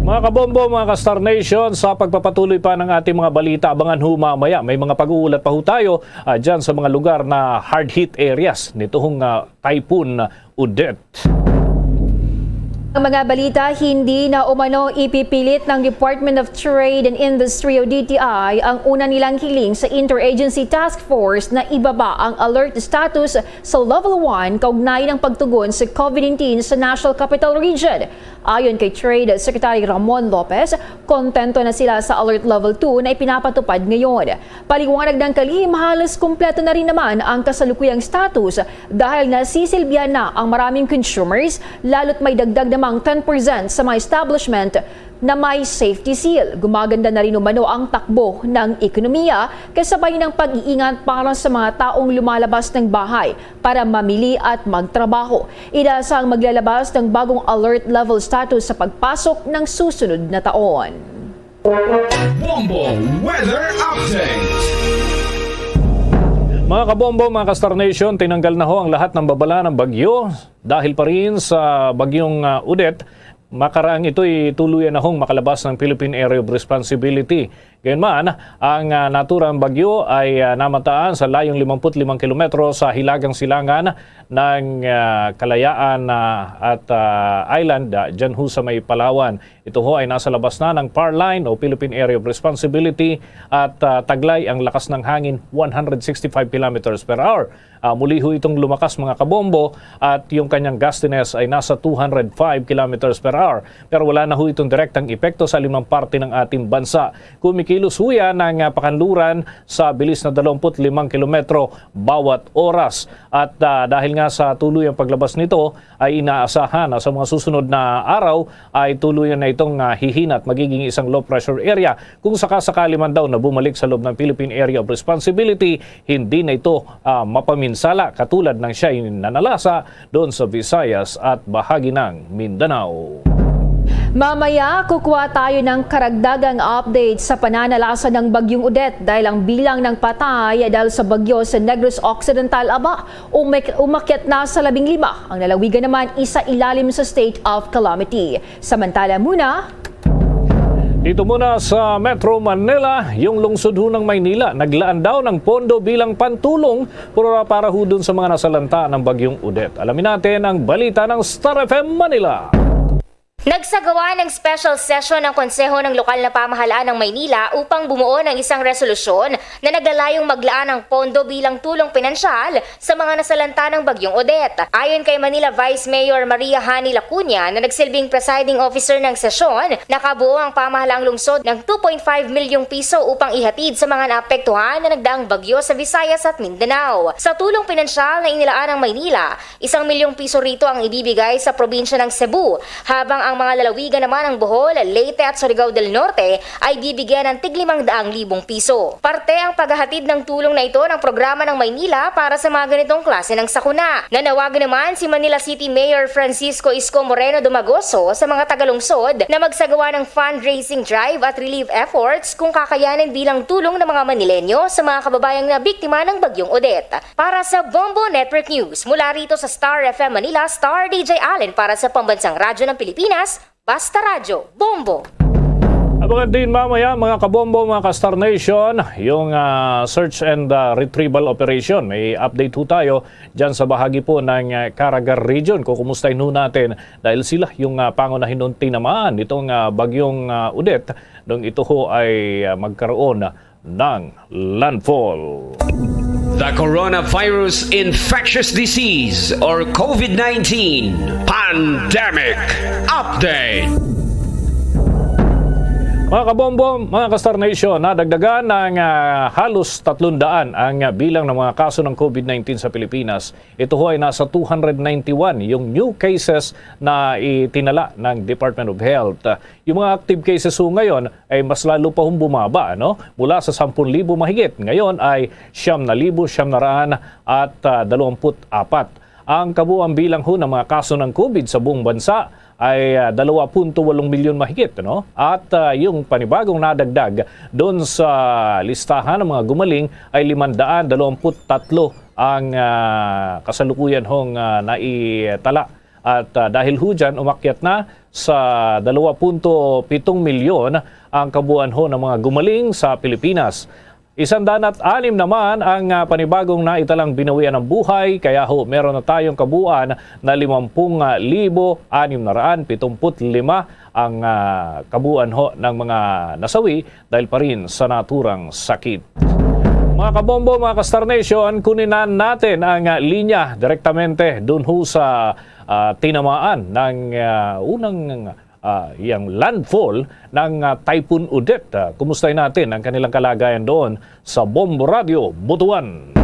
Mga kabombo, mga ka-Star Nation, sa pagpapatuloy pa ng ating mga balita, abangan ho mamaya. May mga pag-uulat pa ho tayo, ah, dyan sa mga lugar na hard-hit areas nitong, ah, Typhoon Odette. Ang mga balita, hindi na umano ipipilit ng Department of Trade and Industry o D T I ang una nilang hiling sa Interagency Task Force na ibaba ang alert status sa Level one kaugnay ng pagtugon sa COVID nineteen sa National Capital Region. Ayon kay Trade Secretary Ramon Lopez, kontento na sila sa Alert Level two na ipinapatupad ngayon. Paliwanag ng kalihim, halos kumpleto na rin naman ang kasalukuyang status dahil nasisilbihan na ang maraming consumers, lalo't may dagdag namang ten percent sa mga establishment na may safety seal. Gumaganda na rin umano ang takbo ng ekonomiya kasabay ng pag-iingat para sa mga taong lumalabas ng bahay para mamili at magtrabaho. Inasahang maglalabas ng bagong alert level status sa pagpasok ng susunod na taon. Bombo Weather Update. Mga kabombo, mga ka-Star Nation, tinanggal na ho ang lahat ng babala ng bagyo dahil pa rin sa bagyong, ah, Odette. Makaraang ito'y tuluyan na hong makalabas ng Philippine Area of Responsibility. Gayunman, ang, ah, naturang bagyo ay, ah, namataan sa layong limampu't limang kilometro sa hilagang silangan ng, ah, Kalayaan, ah, at, ah, Island, ah, dyan ho sa may Palawan. Ito ho ay nasa labas na ng PAR line o Philippine Area of Responsibility at, ah, taglay ang lakas ng hangin, one hundred sixty-five kilometers per hour. Ah, muli ho itong lumakas, mga kabombo, at yung kanyang gustiness ay nasa two hundred five kilometers per hour. Pero wala na ho itong direktang epekto sa limang parte ng ating bansa. Kumikilos ho yan ng, ah, pakanluran sa bilis na dalawampu't limang kilometro bawat oras. At, ah, dahil nga sa tuloy ang paglabas nito, ay inaasahan na sa mga susunod na araw ay tuluyan na itong, ah, hihina at magiging isang low pressure area. Kung sakasakali man daw na bumalik sa loob ng Philippine Area of Responsibility, hindi na ito, ah, mapaminsala katulad ng siya'y nanalasa doon sa Visayas at bahagi ng Mindanao. Mamaya, kukuha tayo ng karagdagang update sa pananalasa ng Bagyong Odette dahil ang bilang ng patay dahil sa bagyo sa Negros Occidental, aba, umek-, umakyat na sa labing lima. Ang lalawigan naman, isa ilalim sa state of calamity. Samantala muna, dito muna sa Metro Manila, yung lungsod ho ng Maynila, naglaan daw ng pondo bilang pantulong para, para ho dun sa mga nasalanta ng Bagyong Odette. Alamin natin ang balita ng Star F M Manila. Nagsagawa ng special session ang Konseho ng Lokal na Pamahalaan ng Maynila upang bumuo ng isang resolusyon na naglalayong maglaan ng pondo bilang tulong pinansyal sa mga nasalanta ng Bagyong Odette. Ayon kay Manila Vice Mayor Maria Hani Lacuña, na nagsilbing presiding officer ng sesyon, nakabuo ang pamahalaang lungsod ng two point five milyong piso upang ihatid sa mga naapektuhan na nagdaang bagyo sa Visayas at Mindanao. Sa tulong pinansyal na inilaan ng Maynila, isang milyong piso rito ang ibibigay sa probinsya ng Cebu, habang ang mga lalawigan naman ng Bohol, Leyte at Surigao del Norte ay bibigyan ng tig limang daang libong piso. Parte ang paghahatid ng tulong na ito ng programa ng Maynila para sa mga ganitong klase ng sakuna. Nanawagan naman si Manila City Mayor Francisco Isko Moreno Dumagoso sa mga tagalungsod na magsagawa ng fundraising drive at relief efforts kung kakayanin, bilang tulong ng mga Manileño sa mga kababayang nabiktima ng Bagyong Odette. Para sa Bombo Network News, mula rito sa Star F M Manila, Star D J Allen para sa Pambansang Radyo ng Pilipinas, Basta Radyo, Bombo! Abangan din mamaya, mga kabombo, mga ka-Star Nation, yung, ah, search and, ah, retrieval operation. May update ho tayo dyan sa bahagi po ng, ah, Caraga Region. Kukumustahin ho natin dahil sila yung, ah, pangunahin noon tinamaan nitong, ah, bagyong, ah, Odette nung ito ho ay, ah, magkaroon ng landfall. The coronavirus infectious disease or COVID nineteen pandemic update. Mga kabombo, mga ka-Star Nation, nadagdagan ng, ah, halos tatlong daan ang, ah, bilang ng mga kaso ng COVID nineteen sa Pilipinas. Ito ho ay nasa two hundred ninety-one yung new cases na itinala ng Department of Health. Yung mga active cases ho ngayon ay mas lalo pa hong bumaba, ano? Mula sa sampung libo mahigit, ngayon ay siyam na libo, siyam na raan at, ah, dalawampu't apat. Ang kabuuang bilang ho ng mga kaso ng COVID sa buong bansa ay, ah, dalawa punto walong milyon mahigit, no? At, ah, yung panibagong nadagdag doon sa listahan ng mga gumaling ay limandaan dalawampu't tatlo ang, ah, kasalukuyan hong, ah, naitala. At, ah, dahil ho dyan, umakyat na sa dalawa punto pitong milyon ang kabuuan ho ng mga gumaling sa Pilipinas. Isang daan at anim naman ang, ah, panibagong naitalang binawian ng buhay, kaya ho meron na tayong kabuuan na limampung libo anim na raan pitumpu't lima ang, ah, kabuuan ho ng mga nasawi dahil pa rin sa naturang sakit. Mga kabombo, mga ka-Star Nation, kuninan natin ang, ah, linya direktamente dun ho sa, ah, tinamaan ng, ah, unang, ah, yang landfall ng, ah, Typhoon Odette. Ah, kumustahin natin ang kanilang kalagayan doon sa Bombo Radio, Butuan.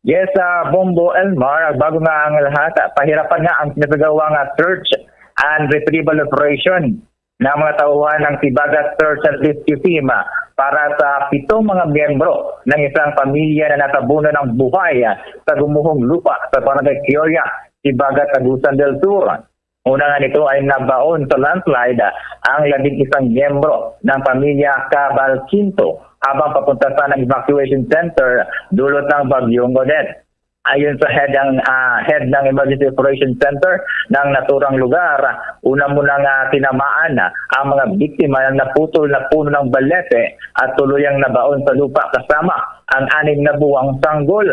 Yes, ah, Bombo Elmar, bago nga ang lahat, ah, pahirapan nga ang sinasagawang, ah, search and retrieval operation ng mga tauhan ng Sibagat Search and Rescue Team, ah, para sa pitong mga miyembro ng isang pamilya na natabunan ng buhay, ah, sa gumuhong lupa sa Barangay Quioria, Sibagat, Agusan del Sur. Una nga nito ay nabaon sa landslide, ah, ang labing isang miyembro ng pamilya Cabal Quinto habang papunta sa ng evacuation center dulot ng Bagyong Odette. Ayon sa head ng, ah, head ng Emergency Operation Center ng naturang lugar, una muna nga tinamaan ang mga biktima ng naputol na puno ng balete at tuluyang nabaon sa lupa kasama ang anim na buwang sanggol.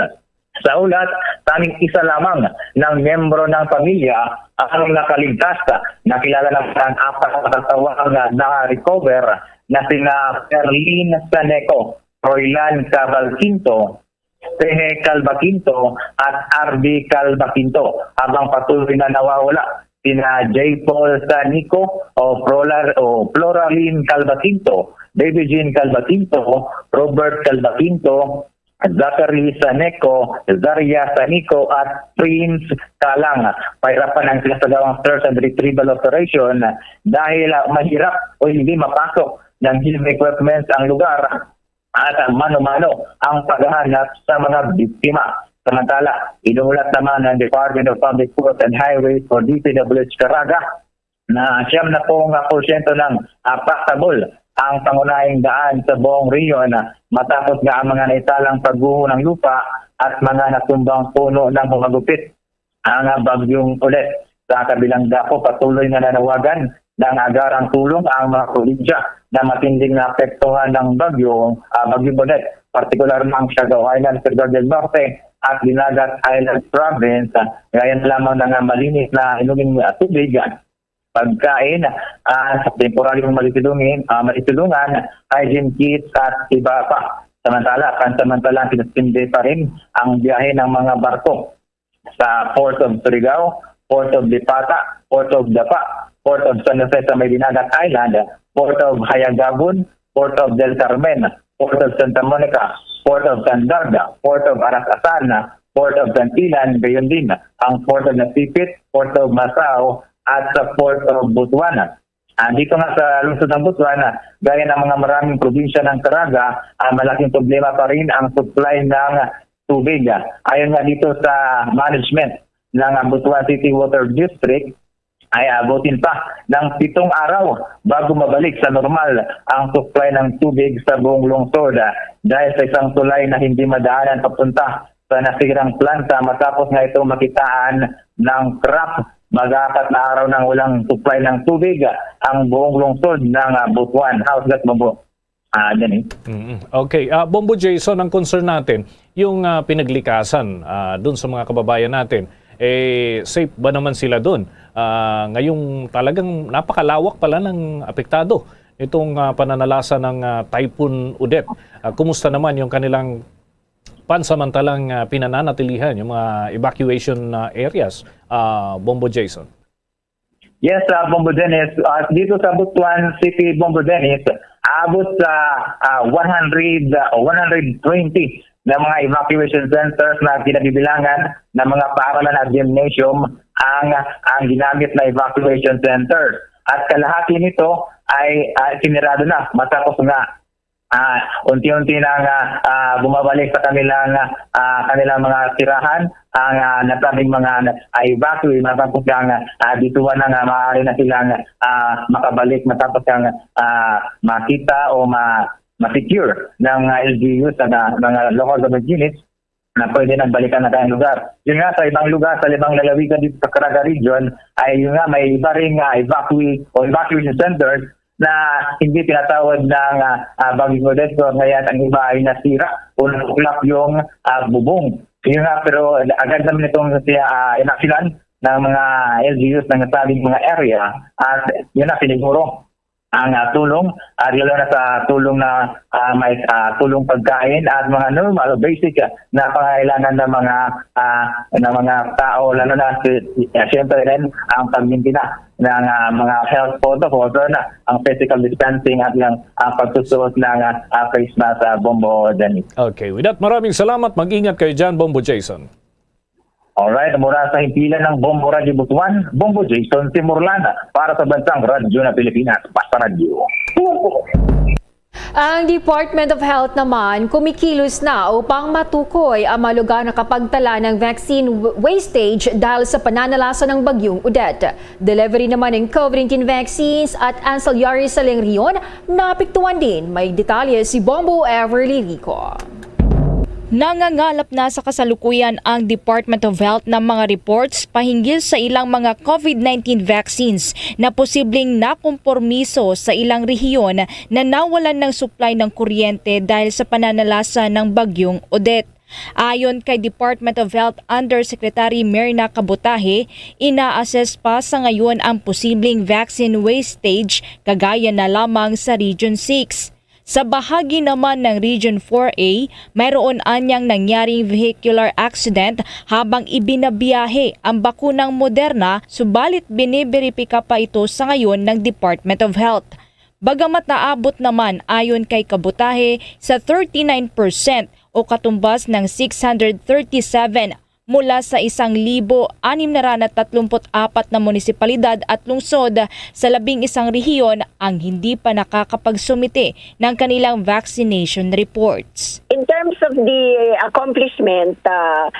Sa ulat, tanging isa lamang ng miyembro ng pamilya ang nakaligtas. Nakilala naman ang apat na katawang na na-recover na sina Perlin Saneco, Roylan Cavalquinto, Pehe Calvaquinto at R B Calvaquinto, habang patuloy na nawawala sina J. Paul Sanico o Prolar-, o Floralin Calvaquinto, Baby Jean Calvaquinto, Robert Calvaquinto, Zachary Saneco, Zaria Sanico at Prince Kalang. Pahirapan ang sinasagawang search and retrieval operation dahil, ah, mahirap o hindi mapasok ng heavy equipment ang lugar at mano-mano ang paghahanap sa mga biktima. Samantala, inulat naman ng Department of Public Works and Highways o D P W H Caraga na siyam na pung porsyento ng, ah, passable ang pangunahing daan sa buong rehiyon, ah, matapos nga ang mga naitalang pagguho ng lupa at mga natumbang puno ng humagupit ang, ah, Bagyong Odette. Sa kabilang dako, patuloy na nanawagan ng agarang tulong ang mga probinsya na matinding naapektuhan ng bagyo, ah, Bagyong Odette, partikular na ang Siargao Island, Surigao del Norte, at Dinagat Island Province. Ah, gaya na lamang ng, ah, malinis na inuming, ah, tubig, ah, pagkain, ah, sa temporaryong malisilungin, ah, malisilungan, hygiene kits at iba pa. Samantala, pansamantalang sinuspindi pa rin ang biyahe ng mga barko sa Port of Surigao, Port of Lipata, Port of Dapa, Port of San Jose sa may Dinagat Island, Port of Hayagabon, Port of Del Carmen, Port of Santa Monica, Port of San Darda, Port of Aras-asan, Port of Santilan, gayon din ang Port of Nasipit, Port of Masao, at sa Port of Butuan. Ah, dito nga sa lungsod ng Butuan, ah, gaya ng mga maraming probinsya ng Caraga, ah, malaking problema pa rin ang supply ng tubig. Ayon nga dito sa management ng, ah, Butuan City Water District, ay abutin pa ng pitong araw bago mabalik sa normal ang supply ng tubig sa buong lungsod, ah, dahil sa isang tulay na hindi madaanan papunta sa nasirang planta matapos nga ito makitaan ng crack. Mag-apat na araw nang walang supply ng tubig, ah, ang buong lungsod ng, ah, Butuan. How's that, Bombo? Ah, Danny? Mm. Okay. Ah, Bombo Jason, ang concern natin, yung ah, pinaglikasan ah, dun sa mga kababayan natin, eh, safe ba naman sila dun? Ah, ngayong talagang napakalawak pala ng apektado itong ah, pananalasa ng ah, Typhoon Odette. Ah, kumusta naman yung kanilang pansamantalang ah, pinananatilihan, yung mga evacuation ah, areas, ah, Bombo Jason? Yes, uh, Bombo Dennis. Uh, dito sa Butuan City, Bombo Dennis, abot sa uh, one hundred, uh, one hundred twenty na mga evacuation centers na kinabibilangan ng mga paaralan at gymnasium ang ang ginamit na evacuation center. At kalahati nito ay uh, sinirado na matapos nga ah, unti-unti na nga ah, bumabalik sa kanilang ah, kanilang mga tirahan ang ah, nasabing mga ah, evacuee, matapos nga ah, dito na nga maaari na silang ah, makabalik matapos nga ah, makita o ma ma-secure ng ah, L G U sa na, mga local government units na pwede nang balikan na tayong lugar. Yun nga, sa ibang lugar, sa ibang lalawigan dito sa Caraga Region, ay yun nga, may iba ring ah, evacuee o evacuation centers na hindi tinatawag ng ah, ah, Bagyong Odette, kaya ang iba ay nasira o nakuklap yung ah, bubong. Yun nga, pero agad naman itong siya ah, inaksyonan ng mga L G Us ng nasabing mga area at yun na, siniguro ang ah, tulong at lalo na sa tulong na ah, may ah, tulong pagkain at mga normal o basic ah, na pangailangan ng mga ah, ng mga tao, lalo na si, ah, siyempre rin ang pagmintina ng ah, mga health protocols, lalo na ang physical distancing at ang, ang pagsusuot ng ah, ah, face mask, ah, Bombo Dennis. Okay, with that, maraming salamat. Mag-ingat kayo dyan, Bombo Jason. Alright, mula sa himpilan ng Bombo Radyo Butuan, Bombo Jason Simurlana para sa Bansang Radyo ng Pilipinas, Basta Radyo. Bombo! Ang Department of Health naman kumikilos na upang matukoy ang mga lugar na kapagtala ng vaccine w- wastage dahil sa pananalasa ng Bagyong Odette. Delivery naman ng COVID nineteen vaccines at ancillary sa ilang rehiyon naapektuhan din. May detalye si Bombo Everly Rico. Nangangalap na sa kasalukuyan ang Department of Health ng mga reports pahinggil sa ilang mga COVID nineteen vaccines na posibleng nakompormiso sa ilang rehiyon na nawalan ng supply ng kuryente dahil sa pananalasa ng Bagyong Odette. Ayon kay Department of Health Undersecretary Myrna Kabutahe, ina-assess pa sa ngayon ang posibleng vaccine wastage kagaya na lamang sa Region six. Sa bahagi naman ng Region four A, mayroon anyang nangyaring vehicular accident habang ibinabiyahe ang bakunang Moderna, subalit biniberipika pa ito sa ngayon ng Department of Health. Bagamat naabot naman ayon kay Kabutahe sa thirty-nine percent o katumbas ng six hundred thirty-seven mula sa isang libo anim na ranan tatlumpu't apat na munisipalidad at lungsod sa labing isang rehiyon ang hindi pa nakakapagsumite ng kanilang vaccination reports. In terms of the accomplishment, ah,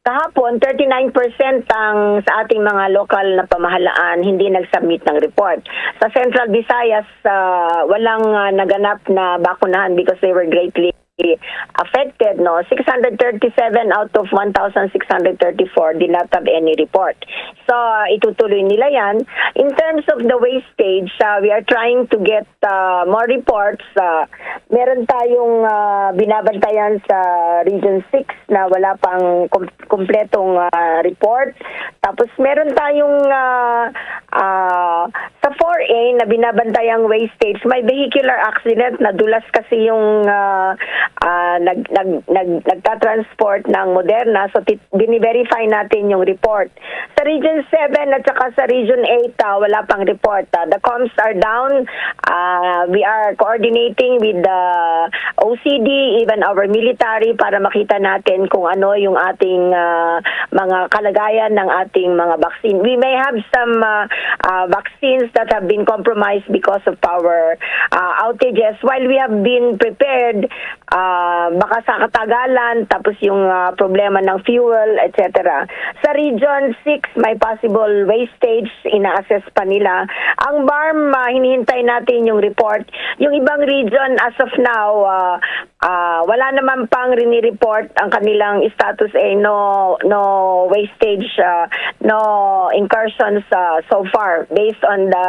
kahapon, thirty-nine percent ang sa ating mga lokal na pamahalaan hindi nag-submit ng report. Sa Central Visayas, ah, walang ah, naganap na bakunahan because they were greatly affected, no, six hundred thirty-seven out of one thousand six hundred thirty-four did not have any report. So, itutuloy nila yan. In terms of the wastage, uh, we are trying to get uh, more reports. Uh, meron tayong uh, binabantayan sa Region six na wala pang kum- kumpletong uh, report. Tapos meron tayong uh, uh, sa four A na binabantayang wastage, may vehicular accident, nadulas kasi yung uh, uh, nag, nag, nag, nagtatransport ng Moderna. So, tit- bini-verify natin yung report. Sa Region seven at saka sa Region eight, ah, wala pang report. Ah. The comms are down. Ah, we are coordinating with the O C D, even our military, para makita natin kung ano yung ating ah, mga kalagayan ng ating mga vaccine. We may have some ah, ah, vaccines that have been compromised because of power ah, outages. While we have been prepared, ah, baka sa katagalan, tapos yung ah, problema ng fuel, et cetera. Sa Region six, may possible wastage, ina-assess pa nila. Ang BARMM, ah, hinihintay natin yung report. Yung ibang region, as of now, ah, ah, wala naman pang rini-report ang kanilang status, eh, no, no wastage, ah, no incursions ah, so far, based on the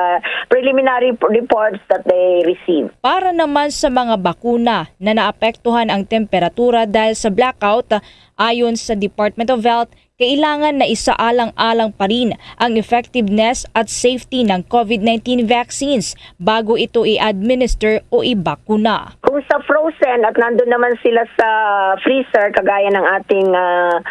preliminary p- reports that they received. Para naman sa mga bakuna na naapektuhan ang temperatura dahil sa blackout, ayon sa Department of Health, kailangan na isaalang-alang pa rin ang effectiveness at safety ng COVID nineteen vaccines bago ito i-administer o ibakuna. Kung sa frozen at nandun naman sila sa freezer, kagaya ng ating ah,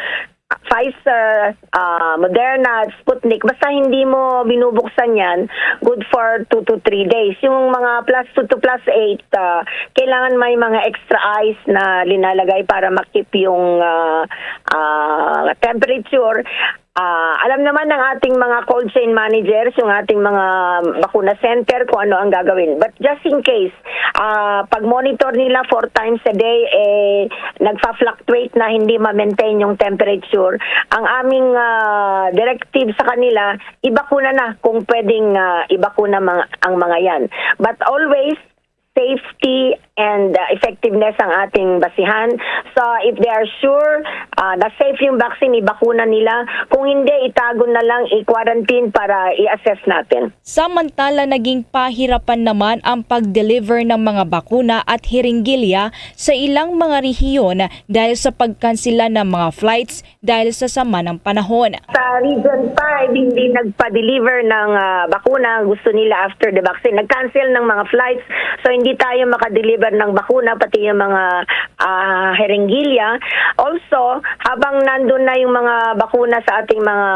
Pfizer, ah, Moderna, Sputnik, basta hindi mo binubuksan yan, good for two to three days. Yung mga plus two to plus eight, ah, kailangan may mga extra ice na linalagay para makip yung ah, ah, temperature. Ah, alam naman ng ating mga cold chain managers, yung ating mga bakuna center, kung ano ang gagawin. But just in case, ah, pag-monitor nila four times a day, eh, nagfa-fluctuate na, hindi ma-maintain yung temperature, ang aming ah, directive sa kanila, ibakuna na kung pwedeng ah, ibakuna mga, ang mga yan. But always, safety and ah, effectiveness ang ating basihan. So, if they are sure ah, na safe yung vaccine, ibakuna nila. Kung hindi, itago na lang, i-quarantine para i-assess natin. Samantala, naging pahirapan naman ang pag-deliver ng mga bakuna at hiringgilya sa ilang mga rehiyon dahil sa pagkansela ng mga flights dahil sa sama ng panahon. Sa Region five, hindi nagpa-deliver ng ah, bakuna. Gusto nila after the vaccine. Nag-cancel ng mga flights. So, hindi tayo makadeliver ng bakuna, pati yung mga ah, hiringgilya. Also, habang nandun na yung mga bakuna sa ating mga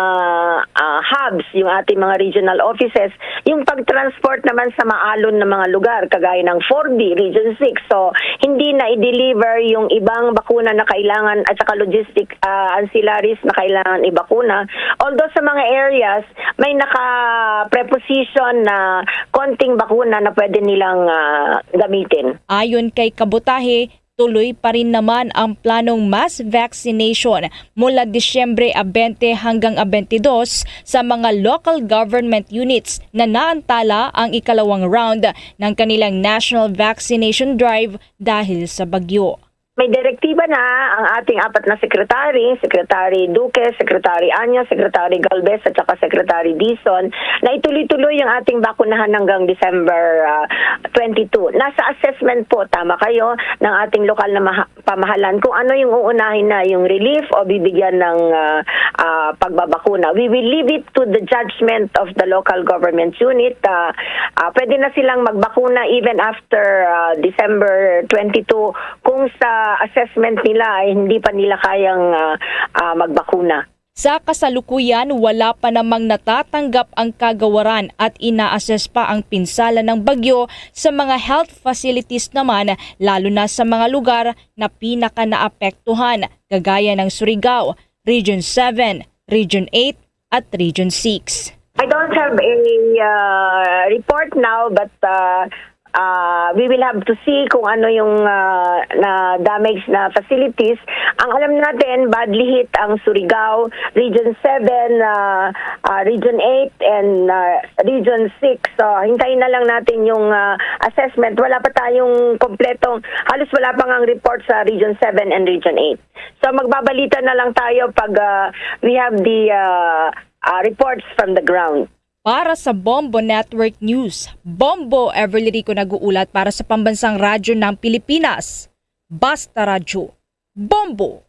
ah, hubs, yung ating mga regional offices, yung pag-transport naman sa maalon na mga lugar, kagaya ng four B, Region six. So, hindi na i-deliver yung ibang bakuna na kailangan at saka logistic ah, ancillaries na kailangan ibakuna. Although sa mga areas, may naka-preposition na konting bakuna na pwede nilang ah, gamitin. Ayon kay Kabutahe, tuloy pa rin naman ang planong mass vaccination mula Disyembre a twenty hanggang a twenty-dos sa mga local government units na naantala ang ikalawang round ng kanilang National Vaccination Drive dahil sa bagyo. May direktiba na ang ating apat na sekretary, Secretary Duque, Secretary Anyo, Secretary Galvez, at saka Secretary Dizon, na ituloy-tuloy ang ating bakunahan hanggang December ah, twenty-two. Nasa assessment po, tama kayo, ng ating lokal na maha- pamahalan kung ano yung uunahin na, yung relief o bibigyan ng ah, ah, pagbabakuna. We will leave it to the judgment of the local government unit. Ah, ah, pwede na silang magbakuna even after ah, December twenty-two kung sa assessment nila ay hindi pa nila kayang ah, ah, magbakuna. Sa kasalukuyan, wala pa namang natatanggap ang kagawaran at ina-assess pa ang pinsala ng bagyo sa mga health facilities naman, lalo na sa mga lugar na pinaka-naapektuhan, kagaya ng Surigao, Region seven, Region eight, at Region six. I don't have a uh, report now, but uh, Ah, we will have to see kung ano yung, ah, na damage na facilities. Ang alam natin, badly hit ang Surigao, Region seven, ah, ah, Region eight, and, ah, Region six. So, hintayin na lang natin yung, ah, assessment. Wala pa tayong kompletong, halos wala pa ngang report sa Region seven and Region eight. So, magbabalita na lang tayo pag, ah, we have the, ah, ah, reports from the ground. Para sa Bombo Network News, Bombo Everly Rico nag-uulat para sa Pambansang Radyo ng Pilipinas. Basta Radyo, Bombo!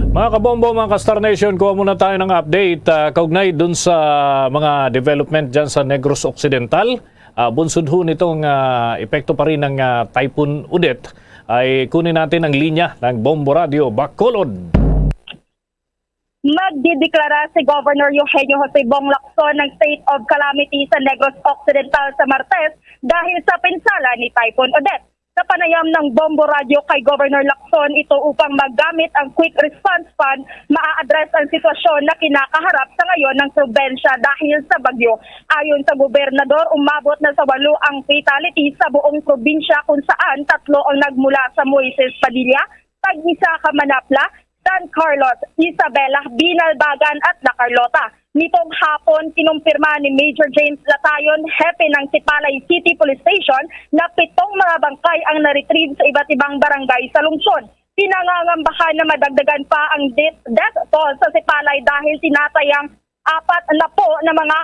Mga kabombo, mga ka-Star Nation, kuha muna tayo ng update, ah, kaugnay dun sa mga development dyan sa Negros Occidental. Ah, bunsod ho nitong, ah, epekto pa rin ng, ah, Typhoon Odette, ay kunin natin ang linya ng Bombo Radio Bacolod. Magdideklara si Governor Eugenio Jose Bong Lacson ng state of calamity sa Negros Occidental sa Martes dahil sa pinsala ni Typhoon Odette. Sa panayam ng Bombo Radio kay Governor Lacson, ito upang magamit ang Quick Response Fund, maa-address ang sitwasyon na kinakaharap sa ngayon ng probinsya dahil sa bagyo. Ayon sa gobernador, umabot na sa walo ang fatality sa buong probinsya, kung saan tatlo ang nagmula sa Moises Padilla, tag-isa ka Manapla, San Carlos, Isabela, Binalbagan at La Carlota. Nitong hapon, kinumpirma ni Major James Latayon, hepe ng Sipalay City Police Station, na pitong mga bangkay ang na-retrieve sa iba't ibang barangay sa lungsod. Pinangangambahan na madagdagan pa ang death, death toll sa Sipalay dahil tinatayang apat na po na mga,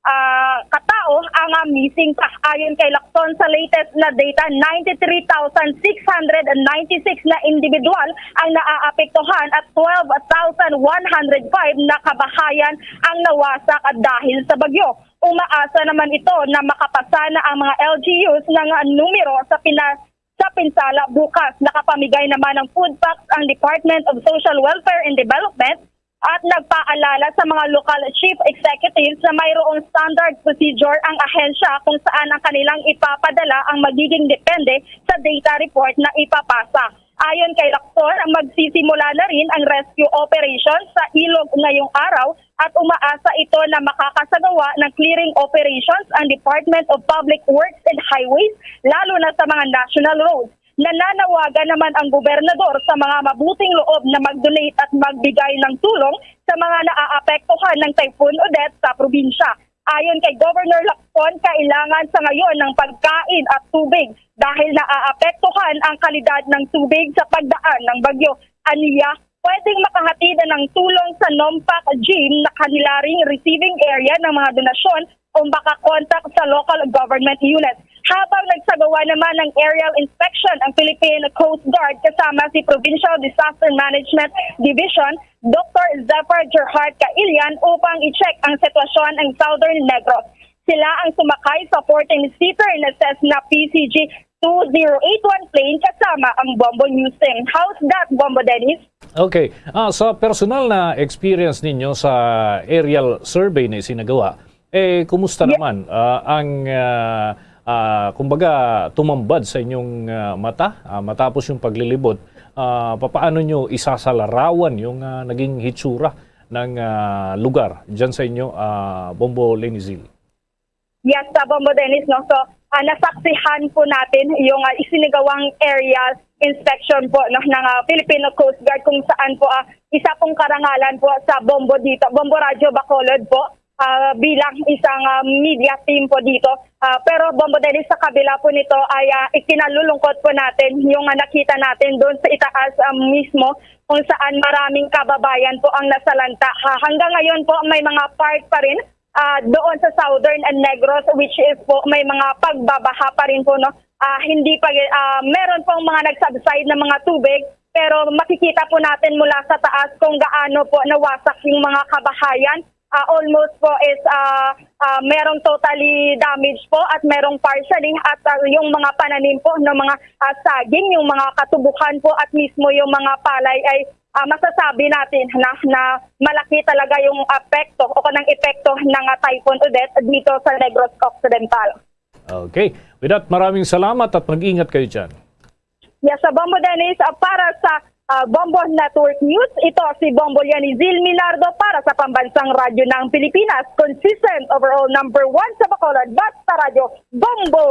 ah, katao ang, ah, missing pa. Ayon kay Lacson, sa latest na data, ninety-three thousand six hundred and ninety-six na individual ang naaapektuhan at twelve thousand one hundred five na kabahayan ang nawasak dahil sa bagyo. Umaasa naman ito na makapasa na ang mga L G Us ng, ah, numero sa pina-, sa pinsala bukas. Nakapamigay naman ng food packs ang Department of Social Welfare and Development at nagpaalala sa mga lokal chief executives na mayroong standard procedure ang ahensya kung saan ang kanilang ipapadala ang magiging depende sa data report na ipapasa. Ayon kay Lacson, magsisimula na rin ang rescue operation sa ilog ngayong araw at umaasa ito na makakasagawa ng clearing operations ang Department of Public Works and Highways, lalo na sa mga national roads. Nananawagan naman ang gobernador sa mga mabuting loob na mag-donate at magbigay ng tulong sa mga naaapektuhan ng Typhoon Odette sa probinsya. Ayon kay Governor Lacson, kailangan sa ngayon ng pagkain at tubig dahil naaapektuhan ang kalidad ng tubig sa pagdaan ng bagyo. Aniya, pwedeng makahatid ng tulong sa Nompak Gym na kanila ring receiving area ng mga donasyon o makakontak sa local government units. Habang nagsagawa naman ng aerial inspection ang Philippine Coast Guard kasama si Provincial Disaster Management Division, Doktor Zephyr Gerhard Kailian upang i-check ang sitwasyon ng Southern Negros. Sila ang sumakay sa fourteen-seater na Cessna P C G two zero eight one plane kasama ang Bombo News Team. How's that, Bombo Dennis? Okay. Ah, sa personal na experience ninyo sa aerial survey na isinagawa, eh, kumusta Ye- naman, ah, ang, ah, ah, kumbaga, tumambad sa inyong, ah, mata, ah, matapos yung paglilibot? Ah, papaano nyo isasalarawan yung, ah, naging hitsura ng, ah, lugar dyan sa inyo, ah, Bombo Lenizil? Yes, sa Bombo Dennis, no? So, ah, nasaksihan po natin yung, ah, isinagawang aerial inspection po, no, ng, ah, Filipino Coast Guard, kung saan po, ah, isa pong karangalan po sa Bombo dito, Bombo Radyo Bacolod po, ah, bilang isang, ah, media team po dito. Ah, pero Bombo Dennis, sa kabila po nito ay, ah, ikinalulungkot po natin yung, ah, nakita natin doon sa itaas, ah, mismo, kung saan maraming kababayan po ang nasalanta. Ah, hanggang ngayon po may mga part pa rin, ah, doon sa Southern and Negros, which is po may mga pagbabaha pa rin po, no? Ah, hindi pa, ah, meron pong mga nag-subside na mga tubig, pero makikita po natin mula sa taas kung gaano po nawasak yung mga kabahayan. Ah, almost po is, ah, ah, merong totally damage po at merong partially, at, ah, yung mga pananim po, no, mga, ah, saging, yung mga katubuhan po at mismo yung mga palay ay, ah, masasabi natin na, na malaki talaga yung apekto o kanang epekto ng, ah, Typhoon Odette dito sa Negros Occidental. Okay. With that, maraming salamat at mag-ingat kayo dyan. Yes, sa Bombo Dennis, ah, para sa ah, Bombo Network News. Ito si Bombo Lianizil Minardo para sa Pambansang Radyo ng Pilipinas. Consistent overall number one sa Bacolod. Basta Radyo, Bombo!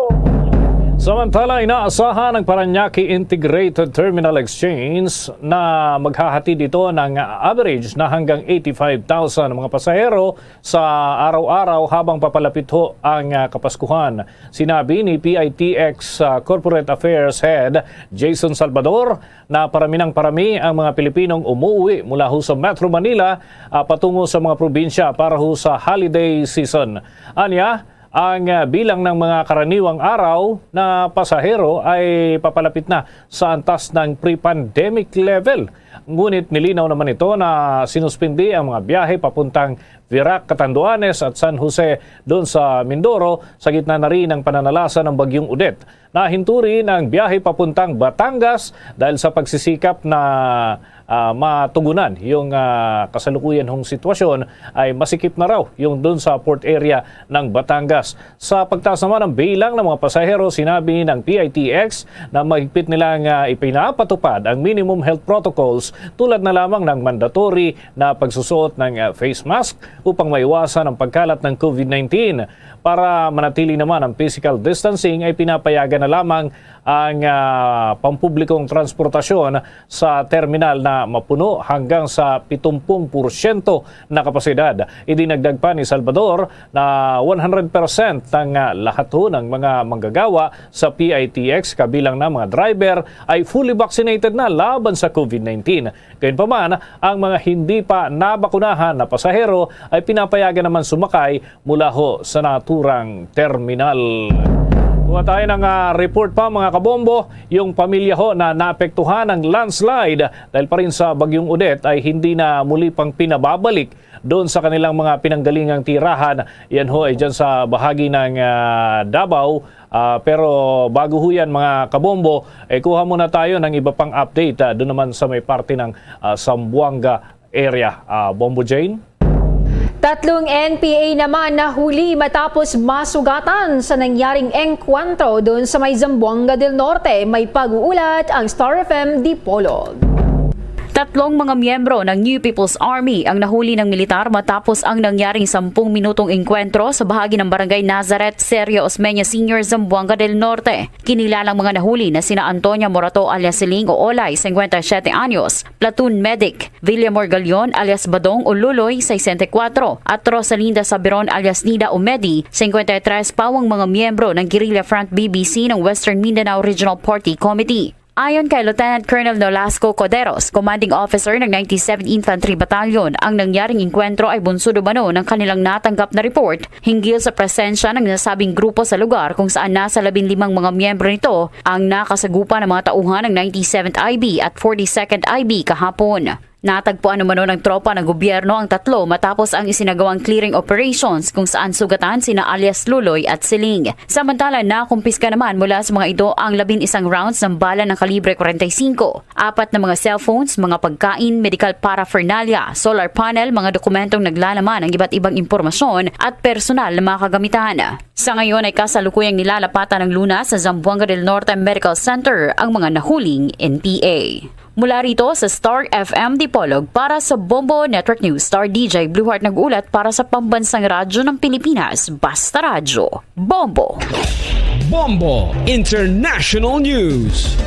Samantala, inaasahan ng Parañaque Integrated Terminal Exchange na maghahatid ito ng average na hanggang eighty-five thousand mga pasahero sa araw-araw habang papalapit ho ang, ah, Kapaskuhan. Sinabi ni P I T X, ah, Corporate Affairs Head Jason Salvador na parami ng parami ang mga Pilipinong umuwi mula ho sa Metro Manila, ah, patungo sa mga probinsya para ho sa holiday season. Anya, ang, ah, bilang ng mga karaniwang araw na pasahero ay papalapit na sa antas ng pre-pandemic level. Ngunit nilinaw naman ito na sinuspindi ang mga biyahe papuntang Virac, Catanduanes at San Jose doon sa Mindoro sa gitna na rin ng pananalasa ng Bagyong Odette. Nahinto rin ang biyahe papuntang Batangas dahil sa pagsisikap na, ah, matugunan yung, ah, kasalukuyan hong sitwasyon ay masikip na raw yung doon sa port area ng Batangas. Sa pagtaas naman ng bilang ng mga pasahero, sinabi ng P I T X na mahigpit nilang, ah, ipinapatupad ang minimum health protocols tulad na lamang ng mandatory na pagsusuot ng, ah, face mask upang maiwasan ang pagkalat ng COVID nineteen. Para manatili naman ang physical distancing ay pinapayagan na lamang ang, ah, pampublikong transportasyon sa terminal na mapuno hanggang sa pitumpung porsyento na kapasidad. Idinagdag pa ni Salvador na one hundred percent ng, ah, lahat ho ng mga manggagawa sa P I T X, kabilang na mga driver, ay fully vaccinated na laban sa COVID nineteen. Gayunpaman, ang mga hindi pa nabakunahan na pasahero ay pinapayagan naman sumakay mula ho sa naturang terminal. Kuha tayo ng, ah, report pa, mga kabombo. Yung pamilya ho na naapektuhan ng landslide dahil pa rin sa Bagyong Odette ay hindi na muli pang pinababalik doon sa kanilang mga pinanggalingang tirahan. Yan ho ay dyan sa bahagi ng, ah, Davao. Ah, pero bago ho yan, mga kabombo, eh, kuha muna tayo ng iba pang update, ah, doon naman sa may parte ng, ah, Zamboanga area. Ah, Bombo Jane? Tatlong N P A naman nahuli matapos masugatan sa nangyaring engkwentro doon sa may Zamboanga del Norte. May pag-uulat ang Star F M Dipolog. Tatlong mga miyembro ng New People's Army ang nahuli ng militar matapos ang nangyaring sampung minutong engkwentro sa bahagi ng Barangay Nazareth, Sergio Osmeña Senior, Zamboanga del Norte. Kinilalang mga nahuli na sina Antonia Morato alias Siling o Olay, singkwenta y siyete anyos, Platoon Medic Villamor Galion alias Badong o Luloy, sesenta y kuwatro, at Rosalinda Sabiron alias Nida o Medi, singkwenta y tres, pawang mga miyembro ng Guerrilla Front B B C ng Western Mindanao Regional Party Committee. Ayon kay Lieutenant Colonel Nolasco Coderos, Commanding Officer ng ninety-seven Infantry Battalion, ang nangyaring engkwentro ay bunsod umano ng kanilang natanggap na report hinggil sa presensya ng nasabing grupo sa lugar kung saan nasa labing limang mga miyembro nito ang nakasagupa ng mga tauhan ng ninety-seventh I B at forty-second I B kahapon. Natagpuan umano ng tropa ng gobyerno ang tatlo matapos ang isinagawang clearing operations kung saan sugatan sina alias Luloy at Siling. Samantala, nakumpiska naman mula sa mga ito ang labing isang rounds ng bala ng kalibre kwarenta y singko, apat na mga cellphones, mga pagkain, medical paraphernalia, solar panel, mga dokumentong naglalaman ng iba't ibang impormasyon at personal na mga kagamitan. Sa ngayon ay kasalukuyang nilalapatan ng Luna sa Zamboanga del Norte Medical Center ang mga nahuling N P A. Mula rito sa Star F M Dipolog para sa Bombo Network News, Star D J Blue Heart nag-ulat para sa Pambansang Radyo ng Pilipinas, Basta Radyo, Bombo. Bombo International News.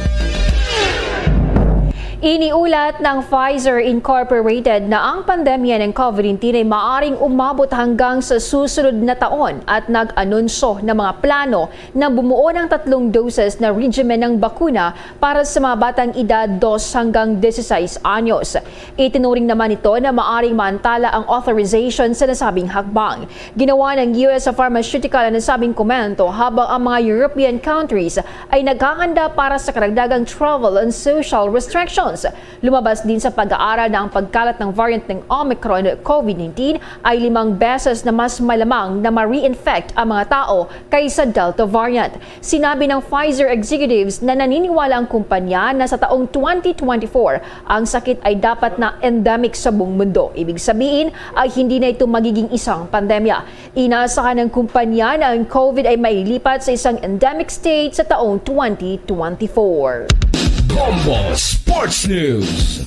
Iniulat ng Pfizer Incorporated na ang pandemya ng COVID nineteen ay maaring umabot hanggang sa susunod na taon at nag-anunsyo ng mga plano na bumuo ng tatlong doses na regimen ng bakuna para sa mga batang edad dos hanggang dieciséis anyos. Itinuring naman ito na maaring maantala ang authorization sa nasabing hakbang. Ginawa ng U S Pharmaceutical ang nasabing komento habang ang mga European countries ay naghahanda para sa karagdagang travel and social restrictions. Lumabas din sa pag-aaral na ang pagkalat ng variant ng Omicron COVID nineteen ay limang beses na mas malamang na ma-reinfect ang mga tao kaysa Delta variant. Sinabi ng Pfizer executives na naniniwala ang kumpanya na sa taong twenty twenty-four, ang sakit ay dapat na endemic sa buong mundo. Ibig sabihin ay hindi na ito magiging isang pandemya. Inaasahan ng kumpanya na ang COVID ay mailipat sa isang endemic state sa taong twenty twenty-four. Bombo Sports. Sports News.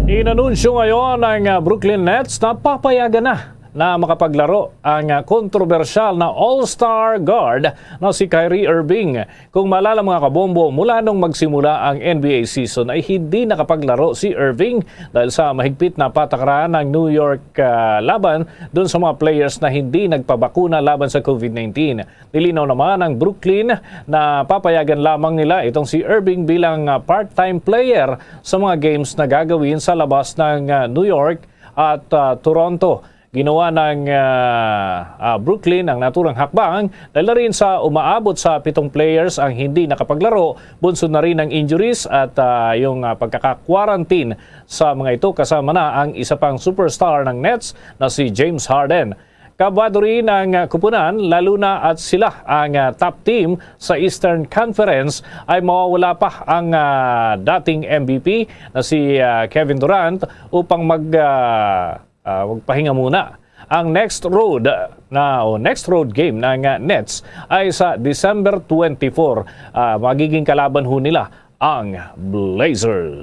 Inanunsyo ngayon ng, ah, Brooklyn Nets na papayagan na na makapaglaro ang, ah, kontrobersyal na all-star guard na si Kyrie Irving. Kung maalala, mga kabombo, mula nung magsimula ang N B A season ay hindi nakapaglaro si Irving dahil sa mahigpit na patakaran ng New York, ah, laban dun sa mga players na hindi nagpabakuna laban sa covid nineteen. Nilinaw naman ang Brooklyn na papayagan lamang nila itong si Irving bilang, ah, part-time player sa mga games na gagawin sa labas ng, ah, New York at, ah, Toronto. Ginawa ng, ah, ah, Brooklyn ang naturang hakbang dahil na rin sa umaabot sa pitong players ang hindi nakapaglaro, bunsod na rin ng injuries at, ah, yung, ah, pagkaka-quarantine sa mga ito, kasama na ang isa pang superstar ng Nets na si James Harden. Kabado rin ang, ah, kupunan, lalo na at sila ang, ah, top team sa Eastern Conference ay mawawala pa ang, ah, dating M V P na si, ah, Kevin Durant upang mag, ah, ah, magpahinga muna. Ang next road na, o next road game ng, ah, Nets ay sa December twenty-four. Ah, magiging kalaban ho nila ang Blazers.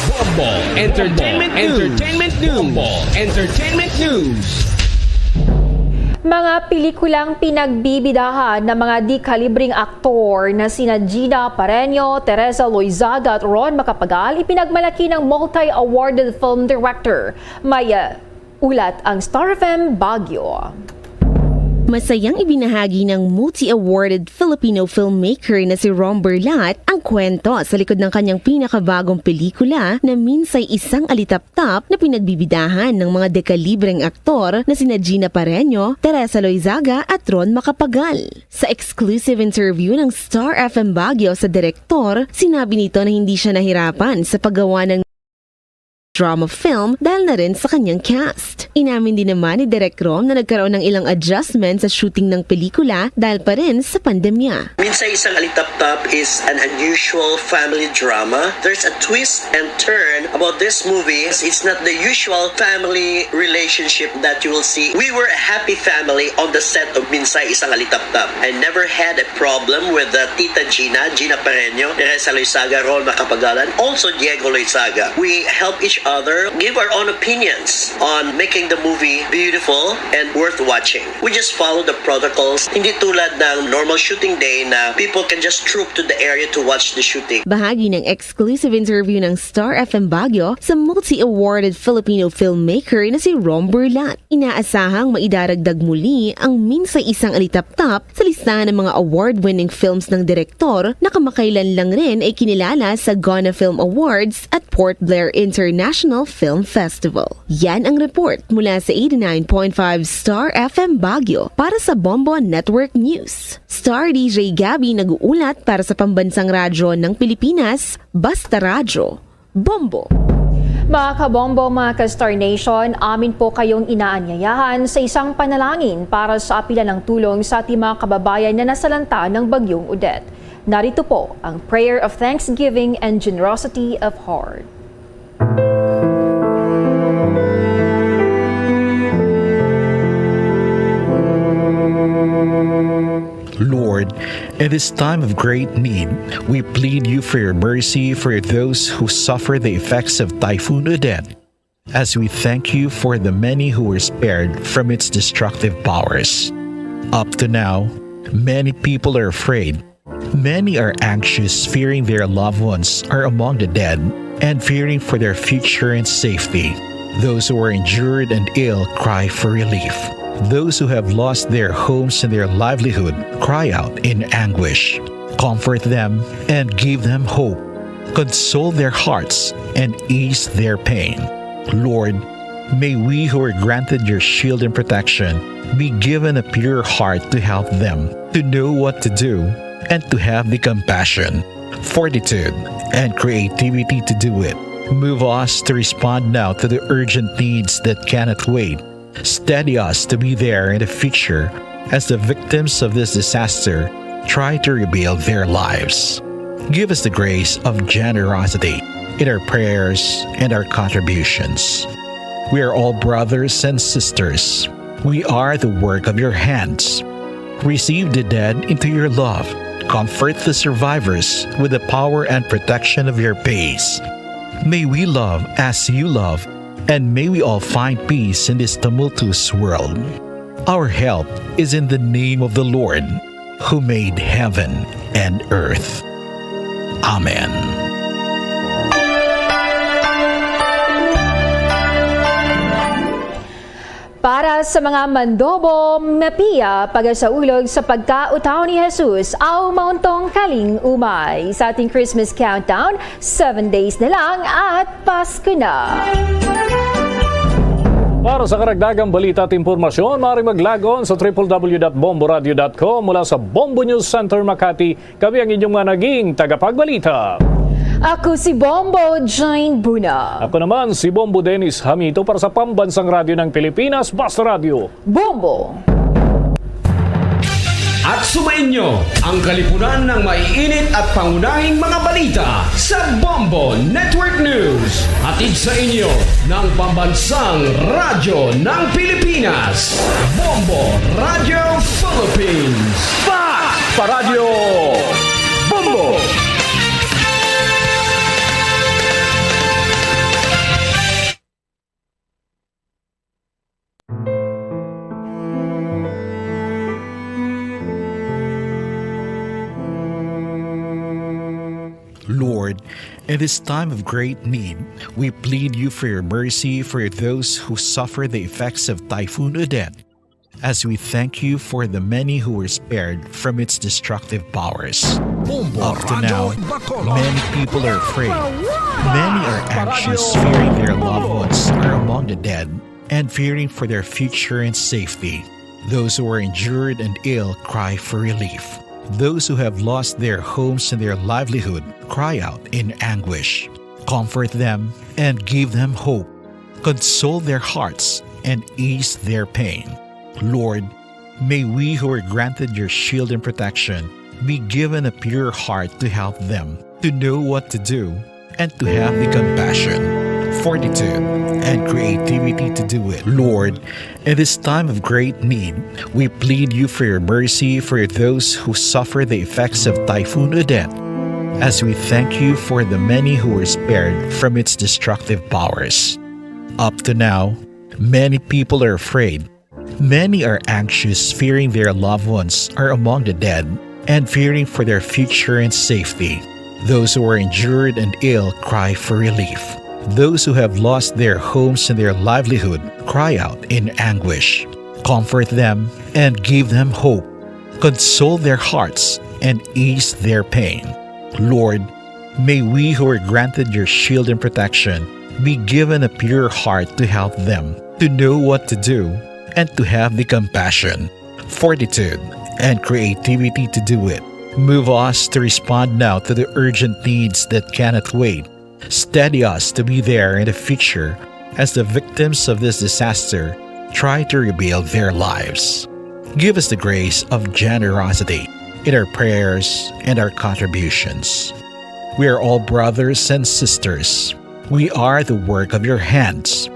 Bombo Entertainment News. Entertainment News. Bombo Entertainment News. Mga pelikulang pinagbibidahan ng mga di-kalibreng aktor na sina Gina Pareño, Teresa Loizaga at Ron Macapagal ipinagmalaki ng multi-awarded film director. May, uh, ulat ang Star F M Baguio. Masayang ibinahagi ng multi-awarded Filipino filmmaker na si Rom Berlat ang kwento sa likod ng kanyang pinakabagong pelikula na Minsay Isang Alitaptap na pinagbibidahan ng mga dekalibreng aktor na sina Gina Pareño, Teresa Loizaga at Ron Macapagal. Sa exclusive interview ng Star F M Baguio sa direktor, sinabi nito na hindi siya nahirapan sa paggawa ng drama film dahil na rin sa kanyang cast. Inamin din naman ni Direk Rom na nagkaroon ng ilang adjustment sa shooting ng pelikula dahil pa rin sa pandemya. Minsay Isang Alitaptap is an unusual family drama. There's a twist and turn about this movie. It's not the usual family relationship that you will see. We were a happy family on the set of Minsay Isang Alitaptap. I never had a problem with, uh, Tita Gina, Gina Pareño, Teresa Loizaga, Ron Macapagal, also Diego Loizaga. We help each other give our own opinions on making the movie beautiful and worth watching. We just follow the protocols. Hindi tulad ng normal shooting day na people can just troop to the area to watch the shooting. Bahagi ng exclusive interview ng Star F M Baguio sa multi-awarded Filipino filmmaker na si Rom Berlat. Inaasahang maidaragdag muli ang Minsay Isang Alitaptap sa listahan ng mga award-winning films ng direktor na kamakailan lang rin ay kinilala sa Gona Film Awards at Port Blair International Film Festival. Yan ang report mula sa eighty-nine point five Star F M Baguio para sa Bombo Network News. Star D J Gabby nag-uulat para sa Pambansang Radyo ng Pilipinas, Basta Radyo, Bombo. Mga kabombo, mga ka-Star Nation, amin po kayong inaanyayahan sa isang panalangin para sa apila ng tulong sa ating mga kababayan na nasalanta ng Bagyong Odette. Narito po ang prayer of thanksgiving and generosity of heart. Lord, in this time of great need, we plead you for your mercy for those who suffer the effects of Typhoon Odette. As we thank you for the many who were spared from its destructive powers. Up to now, many people are afraid. Many are anxious, fearing their loved ones are among the dead and fearing for their future and safety. Those who are injured and ill cry for relief. Those who have lost their homes and their livelihood cry out in anguish. Comfort them and give them hope. Console their hearts and ease their pain. Lord, may we who are granted your shield and protection be given a pure heart to help them, to know what to do, and to have the compassion, fortitude, and creativity to do it. Move us to respond now to the urgent needs that cannot wait. Steady us to be there in the future as the victims of this disaster try to rebuild their lives. Give us the grace of generosity in our prayers and our contributions. We are all brothers and sisters. We are the work of your hands. Receive the dead into your love. Comfort the survivors with the power and protection of your peace. May we love as you love, and may we all find peace in this tumultuous world. Our help is in the name of the Lord, who made heaven and earth. Amen. Para sa mga mandobo, mapia pagasaulog sa pagkautaw ni Jesus, aw mauntong kaling umay. Sa ating Christmas countdown, seven days na lang at Pasko na. Para sa karagdagang balita at impormasyon, maaari mag-log on sa triple W dot bomboradio dot com. Mula sa Bombo News Center Makati, kami ang inyong mga naging tagapagbalita. Ako si Bombo Jane Buna. Ako naman si Bombo Dennis Hamito para sa Pambansang Radyo ng Pilipinas, Basta Radyo. Bombo! At sumainyo ang kalipunan ng maiinit at pangunahing mga balita sa Bombo Network News. Hatid sa inyo ng Pambansang Radyo ng Pilipinas, Bombo Radio Philippines. Fact! Paradyo Bombo! Lord, in this time of great need, we plead you for your mercy for those who suffer the effects of Typhoon Odette. As we thank you for the many who were spared from its destructive powers. Bombo Up to Radyo now, Bacolod. Many people are afraid. Many are anxious, fearing their loved ones are among the dead and fearing for their future and safety. Those who are injured and ill cry for relief. Those who have lost their homes and their livelihood cry out in anguish. Comfort them and give them hope. Console their hearts and ease their pain. Lord, may we who are granted your shield and protection be given a pure heart to help them to know what to do and to have the compassion, fortitude, and creativity to do it. Lord, in this time of great need, we plead you for your mercy for those who suffer the effects of Typhoon Odette, as we thank you for the many who were spared from its destructive powers. Up to now, many people are afraid. Many are anxious, fearing their loved ones are among the dead and fearing for their future and safety. Those who are injured and ill cry for relief. Those who have lost their homes and their livelihood cry out in anguish. Comfort them and give them hope. Console their hearts and ease their pain. Lord, may we who are granted your shield and protection be given a pure heart to help them to know what to do and to have the compassion, fortitude, and creativity to do it. Move us to respond now to the urgent needs that cannot wait. Steady us to be there in the future as the victims of this disaster try to rebuild their lives. Give us the grace of generosity in our prayers and our contributions. We are all brothers and sisters. We are the work of your hands.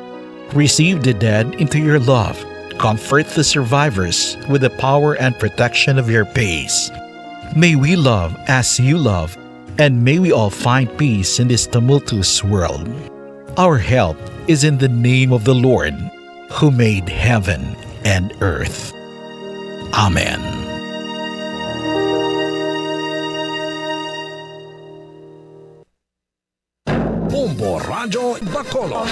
Receive the dead into your love. Comfort the survivors with the power and protection of your peace. May we love as you love, and may we all find peace in this tumultuous world. Our help is in the name of the Lord, who made heaven and earth. Amen. Bombo Radyo Bacolod.